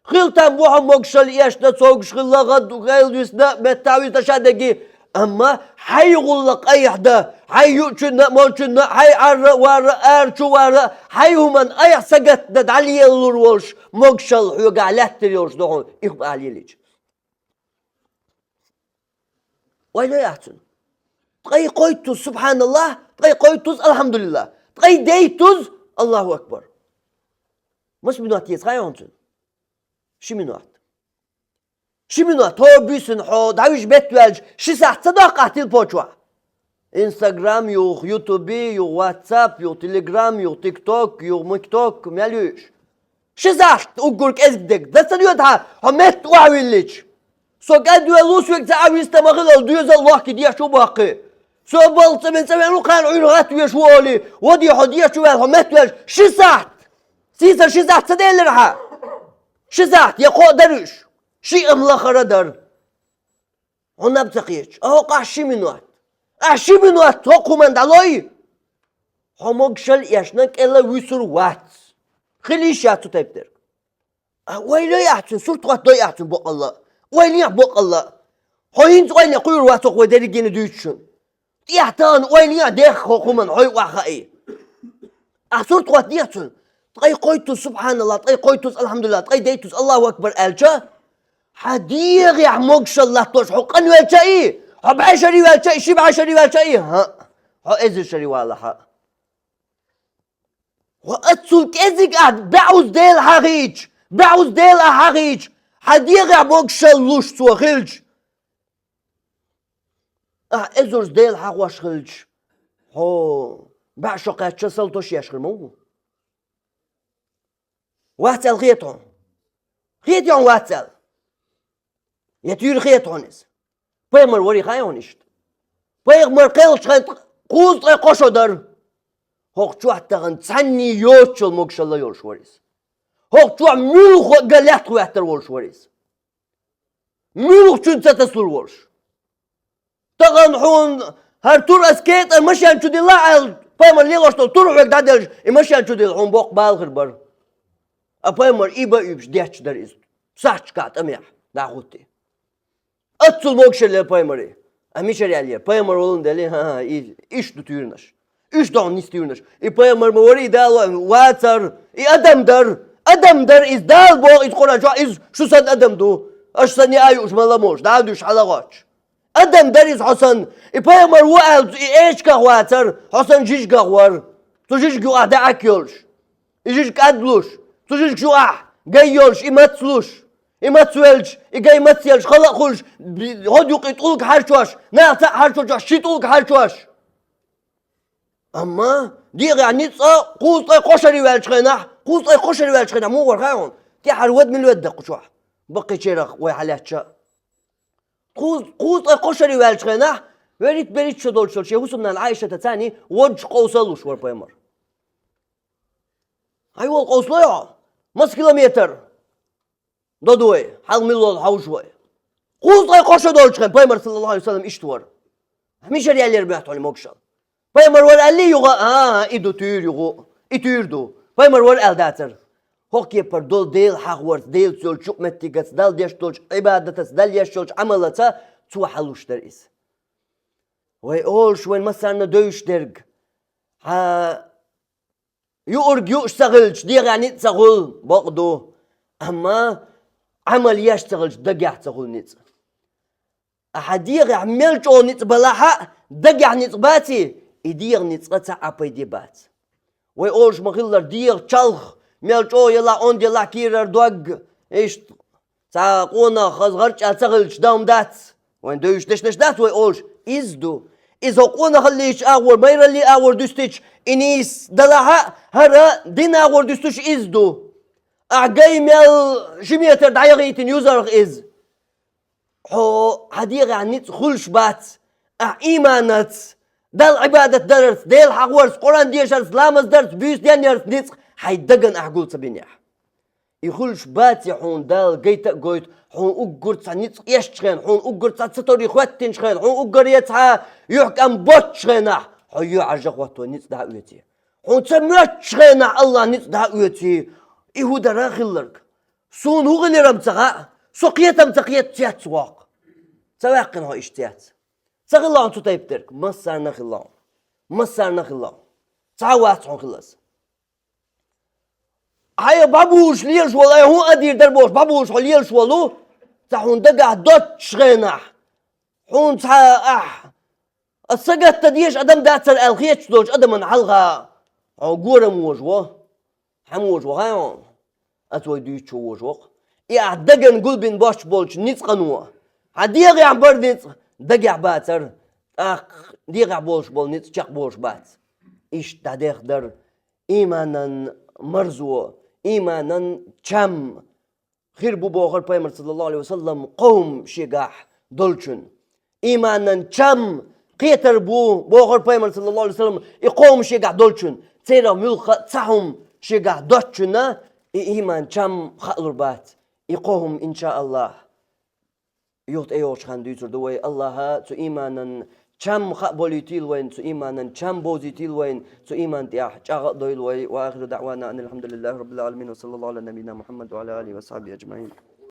Хила там бу хьо могушалла эшна, цогаш хилла, гӀадвисна, меттахь висна ша дерг. Амма хьайн гӀуллакх айхьа дан, хьайн юучунна а, молчунна а, хьайн Ӏарра а, варра а, ара чу варра а, хьайн хӀуманна айхьа сагатдан дӀалелалур волуш, могушалла хьоьгахь лаьттар йолуш ду хьуна, и хӀума ахьа лелийча. Ойла йо ахь цунна. Ткъе кхойттуз, субхьаналлахӀ, ткъе кхойттуз, алхьамдулиллахӀ, ткъе дейттуз, АллахӀу акбар. Маса минот еза хаий хьуна цунна? Ши минот. Ши минот, хӀора буьйсанна хьо дӀавижа меттаваьлча, ши сахьт ца доккху ахь телефон чохь? Инстаграм юха, ютуби юха, ватсап юха, телеграм юха, тикток юха, микток, мел ю уьш? Ши сахьт уггар кӀезиг дерг дан ца доьду хьан, хьо метта охьавиллича? Со кӀадвелла ву, соьга цхьа а вист а ма хилла, доьзал а лохкий деш ву бохкий. Со балха цӀа вен, цӀа вен ву, кхана Ӏуьйра гӀатта веш ву олий, води хьо деш ву ваьлла, хьо метта ваьлча, ши сахьт! Сийсара ши сахьт ца делира хьан? Ши сахьт, я кхоъ дара уьш? Шиъ-м лахара дара. Хьо наб ца кхеташ, а хӀокху ахь ши минот. Ахь ши минот хӀокху хӀуманна дӀалой? Хьо могушалла эшна кӀела вуьсур вац. Хила йиш яц цу тайпа дерг. А ойла йой ахь цуьнан, сурт хӀоттадой ахь цуьнан боккъалла а. Ойла е боккъалла. Хьо хӀинца ойла е кхуьур вац хӀокхо дерригенна дуьйцучун. ТӀехь тахана ойла е дехха хӀокхуман хьой охьахаий. Ахь сурт хӀоттадехьа цунна. Ткъе кхойттуз субхьаналлахӀ, ткъе кхойттуз алхьамдулиллахӀ, ткъе дейттуз Аллаху акбар аьлча, хьан дегӀехь могушалла латтош хьо къанвелча и, хьо бӀешари велча и, ши бӀешари велча и, хӀаъ, хьо эзар шари валахь а. Ва аццул кӀезиг ахь бӀаьуз Дела хьахийча, бӀаьуз Дела ахь хьахийча, хьан дегӀехь могушалла луш цо хилча, ахь эзарза Дела хьахош хилча, хьо бӀе шо кхаьчча салтош еш хир ма ву. Вац аьлла хета хьуна? Хетий хьуна вац аьлла? Я туьйра хета хьуна иза? Пайхамар варий хаьий хьуна иштта? Пайхамар кхелхачу хенахь кхузткъе кхо шо дара. ХӀокху чохь тахана цхьанний йоцучул могушалла йолуш вара иза. ХӀокху чохь муьлхха а лаьтта хӀоьттар волуш вара иза. Муьлххачунна ца тасалур волуш. Тахана хьуна хӀара тур ас кетӀа машен чу дилла аьлла, пайхамар лелош долу тур хьоьга дӀаделча, и машен чу дилла хьуна боккха бала хир бара. А пайхамар и бан уьйбаш детташ дара иза. Сахьташкахь тӀамехь дӀахӀуттий. Аццул могушалла яра пайхамаре. А мичара яьллера? Пайхамар волун дели, хӀан-хӀа, и, иштта ду туьйранаш. Уьш ду хьуна нисса туьйранаш. И пайхамар ма вара, и Дала вацара. И адам дара. Адам дара, иза Дала боху, иза Къуръан чохь, иза шу санна адам ду. Аша санна а юуш ма ламош, дӀа а дуьйш хьалагӀоттуш. Адам дара иза хьо санна. И пайхамар ву аьлла, и эчигах вацара, хьо санна жижигах вара. Цу жижиг юкъахь даьӀахк йолуш. И жижиг кӀадлуш, цу жижиг юкъахь гай йолуш, и мац луш. И мац велча, и гай мац елча, хала а хуьлуш, би-, хӀода юкъа и тӀулг хьарчош, нахаца а хьарчочохь, ши тӀулг хьарчош. Амма дегӀехь ницкъ кхузткъе кхо шари ваьллачу хенахь, кхузткъе кхо шари ваьллачу хенахь муха вара хаьий хьуна? ТӀаьхьара вада мила ведда кху чохь? Баккхийчарах вай хьалаьцча. Кхуз-, кхузткъе кхо шари ваьллачу хенахь, верритта-берритта шо долчу шен хӀусамнана Ӏайшата царний водуш къовсалуш вара пайхамар. Хьайвол къовсалой хьо? Маса километр? Додой, хьалха мила волу хьовжа вай. Кхузткъе кхо шо долчу хенахь пайхамар, саллаллаху Ӏалайхи ва саллам, иштта вара. Мичара яьллера моьтту хьуна могушалла? Пайхамар вара аьллий юха? А, и ду туьйра юха. И туьйра ду. Пайхамар вара аьлла дацара. ХӀокху кепара долу Дела хьахорца, Делаца йолчу юкъаметтигаца, Далла деш долчу Ӏибадатаца, Далла еш йолчу Ӏамалаца цо хьалуш дара иза. Вай олуш вайн массарна девзаш дерг. Хьан юург юуш ца хилча, дегӀехь ницкъ ца хуьлу, бакъ ду. Амма Ӏамал еш ца хилча, дагехь ца хуьлу ницкъ. Ахьа дегӀехь мел чӀогӀа ницкъ балахь а, дагехь ницкъ баций, и дегӀан ницкъан цхьа а пайде бац. Вай олуш ма-хиллара, дегӀан чалх мел чӀогӀа елахь, онда елахь, кийрара дог, иштта цхьа къонах хаза гӀарчӀа ца хилча, дан дац. Вайн девзаш дешнаш дац вай олуш? Иза ду. Иза хӀокху къонахаллича агӀор, майраллий агӀор дуьстича, и нийса далахь а, хӀара дин агӀор дуьстуш иза ду. Ахьа гай мел ши метр дӀаяхийтина юзарх иза. Хьо хьан дегӀехь ницкъ хуьлуш бац, ахьа ийманаца, Далла Ӏибадат дарца, Дела хьахорца, Къуръан дешарца, ламаз дарца, буьйса денъярца ницкъ хьайн дагана ахьа гул ца бинехь. И хуьлуш баций хьуна Дала гайта а гойту, хьуна уггар цхьа ницкъ эшчу хенахь, хьуна уггар цхьа ца торий хӀоьттинчу хенахь, хьуна уггаре цхьа юьхькӀам боцчу хенахь, хьо юьхьӀаьржа хӀотто ницкъ дӀа а оьций. Хьуна ца моьттучу хенахь Аллах ницкъ дӀа а оьций. И хӀун дара хилларг? Суна хӀун хилира-м ца хаьа, со кхета-м ца кхета, цец воккху. Ца ваьккхина хьо иштта цец. Ца хилла хьуна цу тайпа дерг, массарна а хилла хьуна. Массарна а хилла хьуна. Цхьа а вац хьуна хилларг. Хьайн бӀабуьйлуш лелаш волу, ай хӀун а дийр дара бохуш, бӀабуьйлуш хьо лелаш волу, цхьа хьуна дагахь доцчу хенахь, хьуна цхьа ахь, ас сагатта дезаш адам дацара аьлла хеташ долчу адаман хьалха хьо горам вожа во, хьан вожа во хаьий хьуна? Ас вай дуьйцучо вожа вокху. И ахь дагана гулбина боцуш болчу ницкъано. Хьан дегӀехь бара ницкъ, дагехь бацара, тӀаккха дегӀехь болуш болу ницкъ чекхболуш бац. Иштта дӀадехна дара ийманан марзо, ийманан чам. Хир бу бохура пайхамар, саллаллаху Ӏалайхи ва саллам, кхо хӀума шегахь долчун. Ийманан чам кхетар бу бохура пайхамар, саллаллаху Ӏалайхи ва саллам, и кхо хӀума шегахь долчун. Церан муьлхха а цхьа хӀума шегахь доцчунна, и ийман чам хаалур бац. И кхо хӀума, иншааллахӀ, юха тӀейогӀучу ханна дуьйцур ду вай. Аллаха цу ийманан чам хаа болуьйтийла вайн, цу ийманан чам бовзийтийла вайн, цу ийман тӀехь чӀагӀа а дойла вай. Ва ахиру даъвана анил хьамдулиллахи раббил Ӏаламин, ва саллаллаху Ӏала набийина Мухьаммад ва Ӏала алихи ва сахьабихи аджмаӀин.